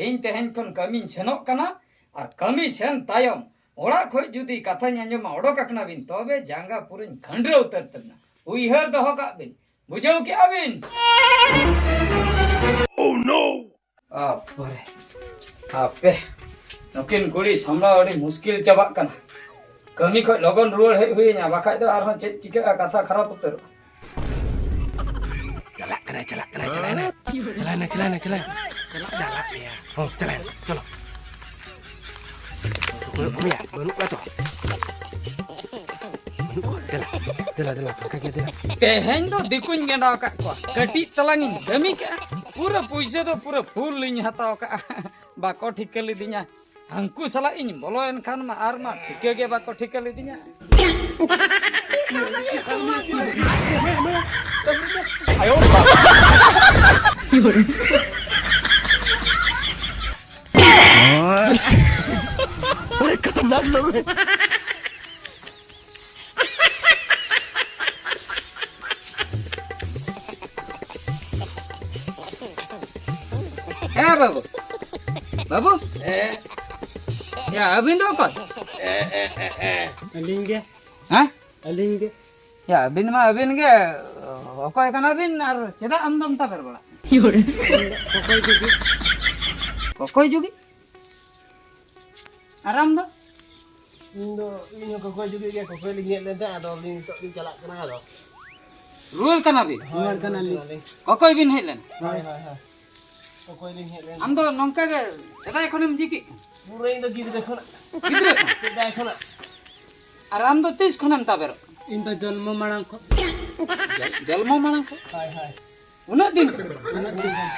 ᱤᱧ ᱛᱮᱦᱮᱧ ᱠᱷᱚᱱ ᱠᱟᱹᱢᱤᱧ ᱥᱮᱱᱚᱜ ᱠᱟᱱᱟ, ᱟᱨ ᱠᱟᱹᱢᱤ ᱥᱮᱱ ᱛᱟᱭᱚᱢ ᱚᱲᱟᱜ ᱠᱷᱚᱡ ᱡᱩᱫᱤ ᱠᱟᱛᱷᱟᱧ ᱟᱸᱡᱚᱢᱟ, ᱚᱰᱚᱠ ᱟᱠᱟᱱᱟ ᱵᱤᱱ, ᱛᱚᱵᱮ ᱡᱟᱸᱜᱟ ᱯᱩᱨᱟᱹᱧ ᱠᱷᱟᱹᱱᱰᱨᱟᱹᱣ ᱩᱛᱟᱹᱨ ᱛᱟᱵᱤᱱᱟ᱾ ᱩᱭᱦᱟᱹᱨ ᱫᱚᱦᱚ ᱠᱟᱜ ᱵᱤᱱ, ᱵᱩᱡᱷᱟᱹᱣ ᱠᱮᱜᱼᱟ ᱵᱤᱱ? ᱵᱟᱯᱨᱮ, ᱟᱯᱮ ᱱᱩᱠᱤᱱ ᱠᱩᱲᱤ ᱥᱟᱢᱵᱲᱟᱣ ᱟᱹᱰᱤ ᱢᱩᱥᱠᱤᱞ ᱪᱟᱵᱟᱜ ᱠᱟᱱᱟ᱾ ᱠᱟᱹᱢᱤ ᱠᱷᱚᱡ ᱞᱚᱜᱚᱱ ᱨᱩᱣᱟᱹᱲ ᱦᱮᱡ ᱦᱩᱭ ᱟᱹᱧᱟ, ᱵᱟᱠᱷᱟᱡ ᱫᱚ ᱟᱨᱦᱚᱸ ᱪᱮᱫ ᱪᱤᱠᱟᱹᱜᱼᱟ, ᱠᱟᱛᱷᱟ ᱠᱷᱟᱨᱟᱯ ᱩᱛᱟᱹᱨᱚᱜᱼᱟ᱾ ᱪᱟᱞᱟᱜ ᱠᱟᱱᱟᱭ, ᱪᱟᱞᱟᱜ ᱠᱟᱱᱟᱭ, ᱪᱟᱞᱟᱜ ᱠᱟᱱᱟᱭ, ᱪᱟᱞᱟᱜ ᱠᱟᱱᱟᱭ, ᱪᱟᱞᱟᱜ ᱠᱟᱱᱟᱭ, ᱪᱟᱞᱟᱜ ᱜᱮᱭᱟ᱾ ᱦᱚᱸ, ᱪᱟᱞᱟᱜ ᱠᱟᱱᱟᱭ, ᱪᱚᱞᱚ᱾ ᱚᱠᱚᱭ, ᱚᱠᱚᱭᱭᱟ? ᱵᱟᱹᱱᱩᱜ ᱠᱚᱣᱟ ᱛᱚ᱾ ᱵᱟᱹᱱᱩᱜ ᱠᱚᱣᱟ᱾ ᱫᱮᱞᱟ, ᱫᱮᱞᱟ, ᱫᱮᱞᱟ, ᱯᱷᱟᱸᱠᱟ ᱜᱮᱭᱟ, ᱫᱮᱞᱟ᱾ ᱛᱮᱦᱮᱧ ᱫᱚ ᱫᱤᱠᱩᱧ ᱜᱮᱸᱰᱟᱣ ᱟᱠᱟᱫ ᱠᱚᱣᱟ᱾ ᱠᱟᱹᱴᱤᱡ ᱛᱟᱞᱟᱝ ᱤᱧ ᱠᱟᱹᱢᱤ ᱠᱮᱜᱼᱟ, ᱯᱩᱨᱟᱹ ᱯᱩᱭᱥᱟᱹ ᱫᱚ ᱯᱩᱨᱟᱹ ᱯᱷᱩᱞ ᱞᱤᱧ ᱦᱟᱛᱟᱣ ᱠᱟᱜᱼᱟ᱾ ᱵᱟᱠᱚ ᱴᱷᱤᱠᱟᱹ ᱞᱤᱫᱤᱧᱟ᱾ ᱦᱟᱹᱱᱠᱩ ᱥᱟᱞᱟᱜ ᱤᱧ ᱵᱚᱞᱚᱭᱮᱱ ᱠᱷᱟᱱ ᱢᱟ ᱟᱨ ᱢᱟ ᱴᱷᱤᱠᱟᱹ ᱜᱮ ᱵᱟᱠᱚ ᱴᱷᱤᱠᱟᱹ ᱞᱤᱫᱤᱧᱟ᱾ ᱟᱭᱳ ᱵᱟᱵᱟ᱾ ᱠᱷᱟᱛᱟᱨᱱᱟᱠ ᱞᱳᱜ ᱦᱮ᱾ ᱦᱮᱸ ᱵᱟᱹᱵᱩ᱾ ᱵᱟᱹᱵᱩ? ᱦᱮᱸ᱾ ᱭᱟ, ᱟᱹᱵᱤᱱ ᱫᱚ ᱚᱠᱚᱭ? ᱦᱮᱸ, ᱦᱮᱸ, ᱦᱮᱸ, ᱦᱮᱸ᱾ ᱟᱹᱞᱤᱧ ᱜᱮ᱾ ᱦᱮᱸ? ᱟᱹᱞᱤᱧ ᱜᱮ᱾ ᱭᱟ, ᱟᱹᱵᱤᱱ ᱢᱟ ᱟᱹᱵᱤᱱ ᱜᱮ᱾ ᱚᱠᱚᱭ ᱠᱟᱱᱟ ᱵᱤᱱ ᱟᱨ ᱪᱮᱫᱟᱜ ᱟᱢ ᱫᱚᱢ ᱛᱟᱵᱮᱨ ᱵᱟᱲᱟᱜ? ᱠᱚᱠᱚᱭ ᱡᱩᱜᱤ᱾ ᱠᱚᱠᱚᱭ ᱡᱩᱜᱤ? ᱟᱨ ᱟᱢ ᱫᱚ? ᱤᱧ ᱫᱚ, ᱤᱧ ᱦᱚᱸ ᱠᱚᱠᱚᱭ ᱡᱩᱜᱤ ᱜᱮ, ᱠᱚᱠᱚᱭ ᱞᱤᱧ ᱦᱮᱡ ᱞᱮᱱ ᱛᱟᱦᱮᱸ, ᱟᱫᱚ ᱟᱹᱞᱤᱧ ᱱᱤᱛᱚᱜ ᱞᱤᱧ ᱪᱟᱞᱟᱜ ᱠᱟᱱᱟ ᱟᱫᱚ᱾ ᱨᱩᱣᱟᱹᱲ ᱠᱟᱱᱟ ᱵᱤᱱ? ᱦᱳᱭ, ᱨᱩᱣᱟᱹᱲ ᱠᱟᱱᱟᱞᱤᱧ᱾ ᱨᱩᱣᱟᱹᱲ ᱠᱟᱱᱟᱞᱤᱧ᱾ ᱠᱚᱠᱚᱭ ᱵᱤᱱ ᱦᱮᱡ ᱞᱮᱱᱟ? ᱦᱳᱭ, ᱦᱳᱭ, ᱦᱳᱭ᱾ ᱠᱚᱠᱚᱭ ᱞᱤᱧ ᱦᱮᱡ ᱞᱮᱱ᱾ ᱟᱢ ᱫᱚ ᱱᱚᱝᱠᱟ ᱜᱮ ᱥᱮᱫᱟᱭ ᱠᱷᱚᱱᱮᱢ ᱡᱤᱠᱤᱜ ᱠᱟᱱᱟ? ᱯᱩᱨᱟᱹ ᱤᱧ ᱫᱚ ᱜᱤᱫᱽᱨᱟᱹ ᱠᱷᱚᱱᱟᱜ᱾ ᱜᱤᱫᱽᱨᱟᱹ ᱠᱷᱚᱱ? ᱥᱮᱫᱟᱭ ᱠᱷᱚᱱᱟᱜ᱾ ᱟᱨ ᱟᱢ ᱫᱚ ᱛᱤᱥ ᱠᱷᱚᱱᱮᱢ ᱛᱟᱵᱮᱨᱚᱜ ᱠᱟᱱᱟ? ᱤᱧ ᱫᱚ ᱡᱚᱱᱢᱚ ᱢᱟᱲᱟᱝ ᱠᱷᱚᱱ᱾ ᱡᱚ-, ᱡᱚᱱᱢᱚ ᱢᱟᱲᱟᱝ ᱠᱷᱚᱱ? ᱦᱳᱭ, ᱦᱳᱭ᱾ ᱩᱱᱟᱹᱜ ᱫᱤᱱ? ᱩᱱᱟᱹᱜ ᱫᱤᱱ ᱠᱷᱚᱱ᱾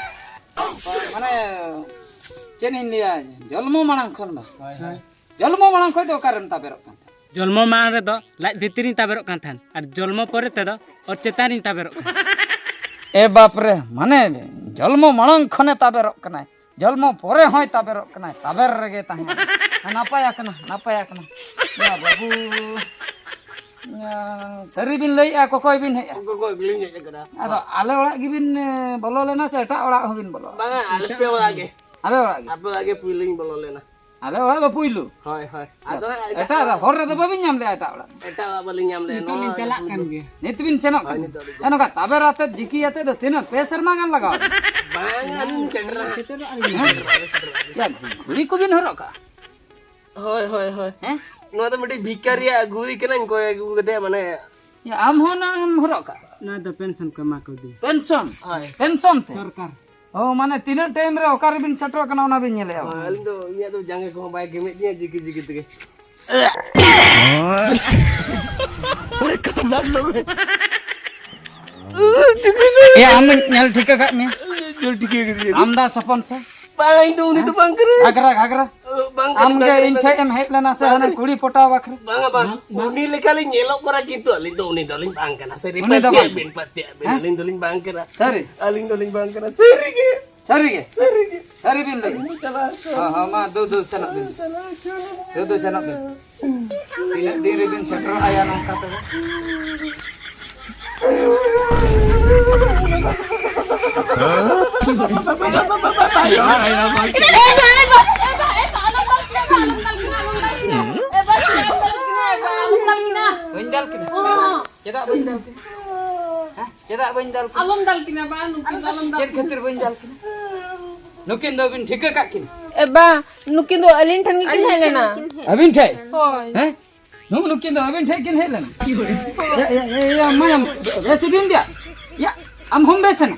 ᱢᱟᱱᱮ, ᱪᱮᱫ ᱤᱧ ᱞᱟᱹᱭᱟ, ᱡᱚᱱᱢᱚ ᱢᱟᱲᱟᱝ ᱠᱷᱚᱱ ᱫᱚ? ᱦᱳᱭ, ᱦᱳᱭ᱾ ᱡᱚᱱᱢᱚ ᱢᱟᱲᱟᱝ ᱠᱷᱚᱱ ᱫᱚ ᱚᱠᱟᱨᱮᱢ ᱛᱟᱵᱮᱨᱚᱜ ᱠᱟᱱ ᱛᱟᱦᱮᱸᱫ? ᱡᱚᱱᱢᱚ ᱢᱟᱲᱟᱝ ᱨᱮᱫᱚ ᱞᱟᱡ ᱵᱷᱤᱛᱤᱨ ᱨᱤᱧ ᱛᱟᱵᱮᱨᱚᱜ ᱠᱟᱱ ᱛᱟᱦᱮᱸᱫ, ᱟᱨ ᱡᱚᱱᱢᱚ ᱯᱚᱨᱮ ᱛᱮᱫᱚ ᱚᱛ ᱪᱮᱛᱟᱱ ᱨᱤᱧ ᱛᱟᱵᱮᱨᱚᱜ ᱠᱟᱱᱟ᱾ ᱮ ᱵᱟᱯ ᱨᱮ, ᱢᱟᱱᱮ ᱡᱚᱱᱢᱚ ᱢᱟᱲᱟᱝ ᱠᱷᱚᱱᱮ ᱛᱟᱵᱮᱨᱚᱜ ᱠᱟᱱᱟᱭ, ᱡᱚᱱᱢᱚ ᱯᱚᱨᱮ ᱦᱚᱸᱭ ᱛᱟᱵᱮᱨᱚᱜ ᱠᱟᱱᱟᱭ, ᱛᱟᱵᱮᱨ ᱨᱮᱜᱮ ᱛᱟᱦᱮᱸ᱾ ᱱᱟᱯᱟᱭ ᱟᱠᱟᱱᱟ, ᱱᱟᱯᱟᱭ ᱟᱠᱟᱱᱟ᱾ ᱭᱟ ᱵᱟᱹᱵᱩ, ᱭᱟ, ᱥᱟᱹᱨᱤ ᱵᱤᱱ ᱞᱟᱹᱭᱮᱜᱼᱟ, ᱠᱚᱠᱚᱭ ᱵᱤᱱ ᱦᱮᱡ ᱟᱠᱟᱱᱟ? ᱜᱚᱜᱚ ᱜᱮᱞᱤᱧ ᱦᱮᱡ ᱟᱠᱟᱱᱟ᱾ ᱟᱫᱚ ᱟᱞᱮ ᱚᱲᱟᱜ ᱜᱮᱵᱤᱱ, ᱮ, ᱵᱚᱞᱚ ᱞᱮᱱᱟ ᱥᱮ ᱮᱴᱟᱜ ᱚᱲᱟᱜ ᱦᱚᱸᱵᱤᱱ ᱵᱚᱞᱚ? ᱵᱟᱝᱟ, ᱟᱞᱮ ᱯᱮ ᱚᱲᱟᱜ ᱜᱮ᱾ ᱟᱞᱮ ᱚᱲᱟᱜ ᱜᱮ? ᱟᱯᱮ ᱚᱲᱟᱜ ᱜᱮ ᱯᱩᱭᱞᱩᱧ ᱵᱚᱞᱚ ᱞᱮᱱᱟ᱾ ᱟᱞᱮ ᱚᱲᱟᱜ ᱫᱚ ᱯᱩᱭᱞᱩ? ᱦᱳᱭ, ᱦᱳᱭ᱾ ᱟᱫᱚ ᱦᱟᱸᱜ ᱮᱴᱟᱜ ᱮᱴᱟᱜ ᱚᱲᱟᱜ, ᱦᱚᱨ ᱨᱮᱫᱚ ᱵᱟᱹᱵᱤᱱ ᱧᱟᱢ ᱞᱮᱜᱼᱟ ᱮᱴᱟᱜ ᱚᱲᱟᱜ? ᱮᱴᱟᱜ ᱚᱲᱟᱜ ᱵᱟᱹᱞᱤᱧ ᱧᱟᱢ ᱞᱮᱜᱼᱟ, ᱱᱤᱛᱚᱜ ᱱᱚᱣᱟ ᱞᱤᱧ ᱚᱲᱟᱜ ᱪᱟᱞᱟᱜ ᱜᱮ ᱠᱟᱱ ᱯᱩᱭᱞᱩ᱾ ᱜᱮᱭᱟ᱾ ᱱᱤᱛ ᱵᱤᱱ ᱥᱮᱱᱚᱜ ᱠᱟᱱᱟ? ᱦᱳᱭ, ᱱᱤᱛᱚᱜ ᱞᱤᱧ ᱦᱮᱸ, ᱱᱚᱝᱠᱟ ᱛᱟᱵᱮᱨ ᱟᱛᱮᱫ ᱡᱤᱠᱤ ᱟᱛᱮᱫ ᱫᱚ ᱛᱤᱱᱟᱹᱜ ᱯᱮ ᱥᱮᱨᱢᱟ ᱜᱟᱱ ᱞᱟᱜᱟᱣ ᱵᱤᱱᱟ? ᱵᱟᱝ, ᱟᱹᱞᱤᱧ ᱞᱤᱧ ᱥᱮᱴᱮᱨᱟ ᱦᱟᱸᱜ᱾ ᱦᱮᱸ? ᱥᱮᱴᱮᱨᱚᱜ ᱟᱹᱞᱤᱧ᱾ ᱭᱟ, ᱜᱷᱩᱲᱤ ᱠᱚᱵᱤᱱ ᱦᱚᱨᱚᱜ ᱠᱟᱜᱼᱟ? ᱦᱳᱭ, ᱦᱳᱭ, ᱦᱳᱭ᱾ ᱦᱮᱸ? ᱱᱚᱣᱟ ᱫᱚ ᱢᱤᱫᱴᱤᱡ ᱵᱷᱤᱠᱟᱨᱤᱭᱟᱜ ᱜᱷᱩᱲᱤ ᱠᱟᱱᱟ, ᱚᱠᱚᱭ ᱟᱹᱜᱩ ᱠᱟᱫᱮᱭᱟ, ᱢᱟᱱᱮ᱾ ᱭᱟ, ᱟᱢ ᱦᱚᱸ ᱚᱱᱟ ᱮᱢ ᱦᱚᱨᱚᱜ ᱠᱟᱜᱼᱟ? ᱱᱚᱣᱟ ᱫᱚ ᱯᱮᱱᱥᱚᱱ ᱠᱚ ᱮᱢᱟ ᱠᱟᱣᱫᱤᱧᱟ᱾ ᱯᱮᱱᱥᱚᱱ? ᱦᱳᱭ᱾ ᱯᱮᱱᱥᱚᱱ ᱛᱮ? ᱥᱚᱨᱠᱟᱨ᱾ ᱚ, ᱢᱟᱱᱮ ᱛᱤᱱᱟᱹᱜ ᱴᱟᱭᱤᱢ ᱨᱮ ᱚᱠᱟ ᱨᱮᱵᱤᱱ ᱥᱮᱴᱮᱨᱚᱜ ᱠᱟᱱᱟ, ᱚᱱᱟ ᱵᱤᱱ ᱧᱮᱞᱮᱜᱼᱟ? ᱦᱳᱭ, ᱟᱹᱞᱤᱧ ᱫᱚ ᱤᱧᱟᱹᱜ ᱫᱚ ᱡᱟᱸᱜᱟ ᱠᱚᱦᱚᱸ ᱵᱟᱭ ᱜᱮᱢᱮᱫ ᱞᱤᱧᱟ, ᱡᱤᱠᱤ ᱡᱤᱠᱤ ᱛᱮᱜᱮ᱾ ᱮ, ᱟᱢ ᱧᱮᱞ ᱴᱷᱤᱠ ᱟᱠᱟᱫ ᱢᱮᱭᱟ? ᱧᱮᱞ ᱴᱷᱤᱠ ᱟᱠᱟᱫ ᱜᱮᱭᱟ᱾ ᱟᱢ ᱫᱟ ᱥᱚᱯᱚᱱ ᱥᱮ? ᱵᱟᱝ, ᱤᱧ ᱫᱚ ᱩᱱᱤ ᱫᱚ ᱵᱟᱝ ᱠᱟᱱᱟᱭ᱾ ᱜᱷᱟᱜᱽᱨᱟ, ᱜᱷᱟᱜᱽᱨᱟ᱾ ᱵᱟᱝ ᱠᱟᱱᱟᱭ, ᱟᱢ ᱵᱟᱝ ᱜᱮ ᱠᱟᱱᱟᱭ, ᱤᱧ ᱵᱟᱝ ᱴᱷᱮᱡ ᱠᱟᱱᱟᱭ᱾ ᱮᱢ ᱦᱮᱡ ᱞᱮᱱᱟ ᱥᱮ ᱵᱟᱝ ᱦᱟᱱᱮ ᱠᱟᱱᱟᱭ᱾ ᱠᱩᱲᱤ ᱯᱚᱴᱟᱣ ᱵᱟᱠᱷᱨᱟ? ᱵᱟᱝᱟ, ᱵᱟᱝ᱾ ᱩᱱᱤ ᱞᱮᱠᱟ ᱞᱤᱧ ᱧᱮᱞᱚᱜ ᱠᱟᱱᱟ, ᱠᱤᱱᱛᱩ ᱟᱹᱞᱤᱧ ᱫᱚ ᱩᱱᱤ ᱫᱚᱞᱤᱧ ᱵᱟᱝ ᱠᱟᱱᱟ᱾ ᱥᱟᱹᱨᱤ ᱩᱱᱤ ᱫᱚ ᱯᱟᱹᱛᱭᱟᱹᱜ ᱵᱟᱝ᱾ ᱵᱤᱱ, ᱯᱟᱹᱛᱭᱟᱹᱜ ᱵᱤᱱ, ᱦᱮᱸ? ᱟᱹᱞᱤᱧ ᱫᱚᱞᱤᱧ ᱵᱟᱝ ᱠᱟᱱᱟ᱾ ᱥᱟᱹᱨᱤ? ᱟᱹᱞᱤᱧ ᱫᱚᱞᱤᱧ ᱵᱟᱝ ᱠᱟᱱᱟ, ᱥᱟᱹᱨᱤ ᱜᱮ᱾ ᱥᱟᱹᱨᱤ ᱜᱮ? ᱥᱟᱹᱨᱤ ᱜᱮ᱾ ᱥᱟᱹᱨᱤ ᱵᱤᱱ ᱞᱟᱹᱭ? ᱟᱹᱞᱤᱧ ᱪᱟᱞᱟᱜ ᱟᱠᱚ᱾ ᱦᱚᱸ, ᱦᱚᱸ, ᱢᱟ, ᱫᱩ, ᱫᱩ, ᱥᱮᱱᱚᱜ ᱵᱤᱱ᱾ ᱪᱟᱞᱟᱜ ᱟᱠᱚ᱾ ᱫᱩ, ᱫᱩ, ᱥᱮᱱᱚᱜ ᱵᱤᱱ᱾ ᱛᱤᱱᱟᱹᱜ ᱫᱤᱱ ᱨᱮᱵᱤᱱ ᱥᱮᱴᱮᱨᱚᱜᱼᱟ ᱭᱟ ᱱᱚᱝᱠᱟ ᱛᱮᱫᱚ? ᱵᱟᱹᱧ ᱫᱟᱞ ᱠᱤᱱᱟ᱾ ᱦᱮᱸ? ᱪᱮᱫᱟᱜ ᱵᱟᱹᱧ ᱫᱟᱞ ᱠᱤᱱᱟ? ᱟᱞᱚᱢ ᱫᱟᱞ ᱠᱤᱱᱟ, ᱵᱟ, ᱱᱩᱠᱤᱱ ᱫᱚ ᱟᱞᱚᱢ ᱫᱟᱞ ᱪᱮᱫ ᱠᱤᱱᱟ᱾ ᱠᱷᱟᱹᱛᱤᱨ ᱵᱟᱹᱧ ᱫᱟᱞ ᱠᱤᱱᱟ? ᱱᱩᱠᱤᱱ ᱫᱚ ᱵᱤᱱ ᱴᱷᱤᱠᱟᱹ ᱠᱟᱜ ᱠᱤᱱᱟ? ᱮ ᱵᱟ, ᱱᱩᱠᱤᱱ ᱫᱚ ᱟᱹᱞᱤᱧ ᱴᱷᱮᱱ ᱜᱮᱠᱤᱱ ᱦᱮᱡ ᱞᱮᱱᱟ᱾ ᱟᱹᱵᱤᱱ ᱴᱷᱮᱱ? ᱦᱳᱭ᱾ ᱦᱮᱸ? ᱱᱩᱜᱼᱩ ᱱᱩᱠᱤᱱ ᱫᱚ ᱟᱹᱵᱤᱱ ᱴᱷᱮᱱ ᱠᱤᱱ ᱦᱮᱡ ᱞᱮᱱᱟ? ᱮ, ᱮ, ᱮ, ᱭᱟ, ᱢᱟᱭᱟᱢ, ᱵᱮᱥ ᱤᱫᱤᱭᱮᱱ ᱜᱮᱭᱟ? ᱭᱟ, ᱟᱢ ᱦᱚᱸᱢ ᱵᱮᱥ ᱮᱱᱟ?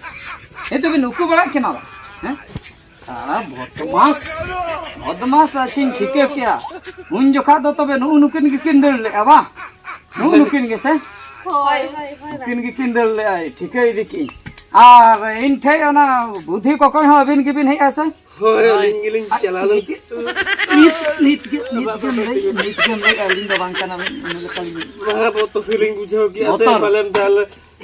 ᱮ, ᱛᱚᱵᱮ ᱱᱩᱠᱩ ᱵᱟᱲᱟᱜ ᱠᱤᱱᱟ ᱵᱟ? ᱦᱮᱸ? ᱥᱟᱲᱟ ᱵᱚᱫᱢᱟᱥ, ᱵᱚᱫᱢᱟᱥ ᱟᱪᱷᱤᱧ ᱴᱷᱤᱠᱟᱹ ᱠᱮᱭᱟ᱾ ᱩᱱ ᱡᱚᱠᱷᱟ ᱫᱚ ᱛᱚᱵᱮ ᱱᱩᱜᱼᱩ ᱱᱩᱠᱤᱱ ᱜᱮᱠᱤᱱ ᱫᱟᱹᱲ ᱞᱮᱜᱼᱟ ᱵᱟ? ᱱᱩᱜᱼᱩ ᱱᱩᱠᱤᱱ ᱜᱮᱥᱮ? ᱦᱳᱭ, ᱦᱳᱭ, ᱦᱳᱭ᱾ ᱱᱩᱠᱤᱱ ᱜᱮᱠᱤᱱ ᱫᱟᱹᱲ ᱞᱮᱜᱼᱟ, ᱴᱷᱤᱠᱟᱹ ᱤᱫᱤ ᱠᱤᱱ᱾ ᱟᱨ ᱤᱧ ᱴᱷᱮᱡ ᱚᱱᱟ ᱵᱩᱫᱷᱤ ᱠᱚᱠᱚᱭ ᱦᱚᱸ ᱟᱹᱵᱤᱱ ᱜᱮᱵᱤᱱ ᱦᱮᱡ ᱟ ᱥᱮ? ᱦᱳᱭ, ᱟᱹᱞᱤᱧ ᱜᱮᱞᱤᱧ ᱪᱟᱞᱟᱣ ᱞᱮᱱ᱾ ᱱᱤᱛ, ᱱᱤᱛ ᱜᱮ, ᱱᱤᱛ ᱜᱮᱢ ᱞᱟᱹᱭ, ᱱᱤᱛ ᱜᱮᱢ ᱞᱟᱹᱭ, ᱟᱹᱞᱤᱧ ᱫᱚ ᱵᱟᱝ ᱠᱟᱱᱟ ᱞᱤᱧ, ᱩᱱᱤ ᱞᱮᱠᱟᱱ ᱢᱤᱫ ᱵᱟᱝᱟ, ᱵᱚᱛᱚᱨ ᱜᱮᱞᱤᱧ ᱵᱩᱡᱷᱟᱹᱣ ᱠᱮᱜᱼᱟ ᱥᱮ, ᱵᱚᱛᱚᱨ᱾ ᱯᱟᱞᱮᱱ ᱫᱟᱞ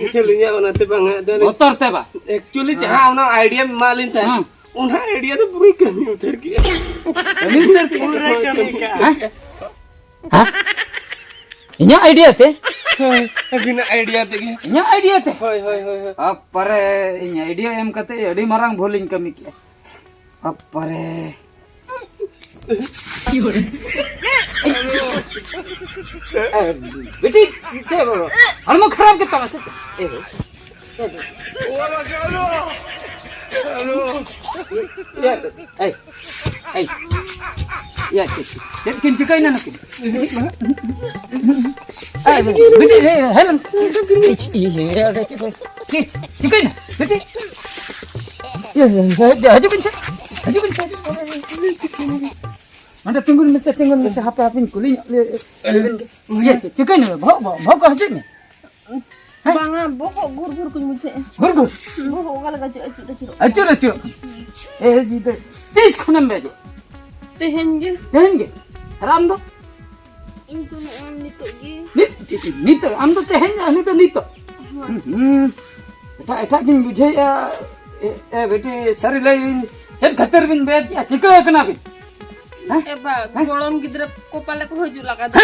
ᱤᱪᱷᱟᱹ ᱞᱤᱧᱟ ᱚᱱᱟᱛᱮ ᱵᱟᱝᱟ᱾ ᱟᱫᱚ ᱵᱚᱛᱚᱨ ᱛᱮ ᱵᱟ? Actually, ᱦᱮᱸ᱾ ᱡᱟᱦᱟᱸ ᱚᱱᱟ idea ᱮᱢ ᱮᱢᱟᱜ ᱞᱤᱧ ᱛᱟᱦᱮᱸᱫ, ᱦᱮᱸ᱾ ᱚᱱᱟ idea ᱫᱚ ᱯᱩᱨᱟᱹ ᱠᱟᱹᱢᱤ ᱩᱛᱟᱹᱨ ᱠᱮᱜᱼᱟ᱾ ᱠᱟᱹᱢᱤ ᱩᱛᱟᱹᱨ ᱠᱮᱜᱼᱟ? ᱯᱩᱨᱟᱹ ᱠᱟᱹᱢᱤ ᱠᱮᱜᱼᱟ᱾ ᱦᱮᱸ? ᱦᱮᱸ? ᱤᱧᱟᱹᱜ idea ᱛᱮ? ᱦᱳᱭ, ᱟᱹᱵᱤᱱᱟᱜ idea ᱛᱮᱜᱮ᱾ ᱤᱧᱟᱹᱜ idea ᱛᱮ? ᱦᱳᱭ, ᱦᱳᱭ, ᱦᱳᱭ, ᱦᱳᱭ᱾ ᱵᱟᱯᱨᱮ, ᱤᱧ idea ᱮᱢ ᱠᱟᱛᱮ ᱟᱹᱰᱤ ᱢᱟᱨᱟᱝ ᱵᱷᱩᱞᱤᱧ ᱠᱟᱹᱢᱤ ᱠᱮᱜᱼᱟ᱾ ᱵᱟᱯᱨᱮ᱾ ᱮ, ᱵᱤᱴᱤ, ᱪᱮᱫ ᱵᱟᱵᱟ? ᱦᱚᱲᱢᱚ ᱠᱷᱟᱨᱟᱯ ᱜᱮᱛᱟᱢᱟ ᱥᱮ ᱪᱮᱫ? ᱮ, ᱮ, ᱮ᱾ ᱮᱭ, ᱮᱭ, ᱭᱟ, ᱪᱮᱫ, ᱪᱮᱫ ᱠᱤᱱ ᱪᱤᱠᱟᱹᱭᱮᱱᱟ ᱱᱩᱠᱤᱱ? ᱮᱭ, ᱵᱤᱴᱤ, ᱦᱮ-, ᱦᱮᱞᱳ᱾ ᱪᱮᱫ ᱪᱤᱠᱟᱹᱭᱮᱱᱟ? ᱵᱤᱴᱤ? ᱤᱭᱟᱹ, ᱤᱭᱟᱹ, ᱤᱭᱟᱹ, ᱦᱤᱡᱩᱜ ᱵᱤᱱ ᱥᱮ, ᱦᱤᱡᱩᱜ ᱵᱤᱱ ᱥᱮ᱾ ᱱᱚᱸᱰᱮ ᱛᱤᱸᱜᱩᱱ ᱢᱮᱥᱮ, ᱛᱤᱸᱜᱩᱱ ᱢᱮᱥᱮ, ᱦᱟᱯᱮ, ᱦᱟᱯᱮᱧ ᱠᱩᱞᱤ ᱧᱚᱜ ᱞᱮ-, ᱞᱮᱵᱤᱱ ᱜᱮ᱾ ᱤᱭᱟᱹ, ᱪᱮᱫ ᱪᱤᱠᱟᱹᱭᱮᱱᱟ? ᱵᱚᱦᱚᱜ, ᱵᱚᱦᱚᱜ, ᱵᱚᱦᱚᱜ ᱠᱚ ᱦᱟᱹᱥᱩᱭᱮᱫ ᱢᱮ? ᱦᱮᱸ? ᱵᱟᱝᱟ, ᱵᱚᱦᱚᱜ ᱜᱩᱨ ᱜᱩᱨ ᱠᱚᱧ ᱵᱩᱡᱷᱟᱹᱣᱮᱫᱼᱟ᱾ ᱜᱩᱨ ᱜᱩᱨ? ᱵᱚᱦᱚᱜ ᱚᱠᱟ ᱞᱮᱠᱟ ᱪᱚ ᱟᱹᱪᱩᱨ ᱟᱹᱪᱩᱨᱚᱜ ᱠᱟᱱᱟ᱾ ᱟᱹᱪᱩᱨ ᱟᱹᱪᱩᱨᱚᱜ ᱠᱟᱱᱟ? ᱮ ᱡᱤᱫᱟᱹ, ᱛᱤᱥ ᱠᱷᱚᱱᱮᱢ ᱵᱮᱡᱚᱜ? ᱛᱮᱦᱮᱧ ᱜᱮ᱾ ᱛᱮᱦᱮᱧ ᱜᱮ? ᱟᱨ ᱟᱢ ᱫᱚ? ᱤᱧ ᱫᱚ ᱱᱚᱜᱼᱚᱭ ᱱᱤᱛᱚᱜ ᱜᱮ᱾ ᱱᱤᱛ-, ᱪᱮᱫ, ᱪᱮᱫ, ᱱᱤᱛᱚᱜ? ᱟᱢ ᱫᱚ ᱛᱮᱦᱮᱧ, ᱩᱱᱤ ᱫᱚ ᱱᱤᱛᱚᱜ? ᱦᱳᱭ᱾ ᱦᱩᱸ, ᱦᱩᱸ᱾ ᱮᱴᱟᱜ, ᱮᱴᱟᱜ ᱜᱤᱧ ᱵᱩᱡᱷᱟᱹᱣᱮᱫᱼᱟ᱾ ᱮ, ᱮ, ᱵᱤᱴᱤ, ᱥᱟᱹᱨᱤ ᱞᱟᱹᱭ ᱵᱤᱱ, ᱪᱮᱫ ᱠᱷᱟᱹᱛᱤᱨ ᱵᱤᱱ ᱵᱮᱫ ᱠᱮᱜᱼᱟ? ᱪᱤᱠᱟᱹ ᱟᱠᱟᱱᱟ ᱵᱤᱱ? ᱦᱮᱸ? ᱮ ᱵᱟ, ᱦᱮᱸ? ᱜᱚᱲᱚᱢ ᱜᱤᱫᱽᱨᱟᱹ ᱠᱚ ᱯᱟᱞᱮ ᱠᱚ ᱦᱤᱡᱩᱜ ᱞᱟᱜᱟ ᱫᱚ᱾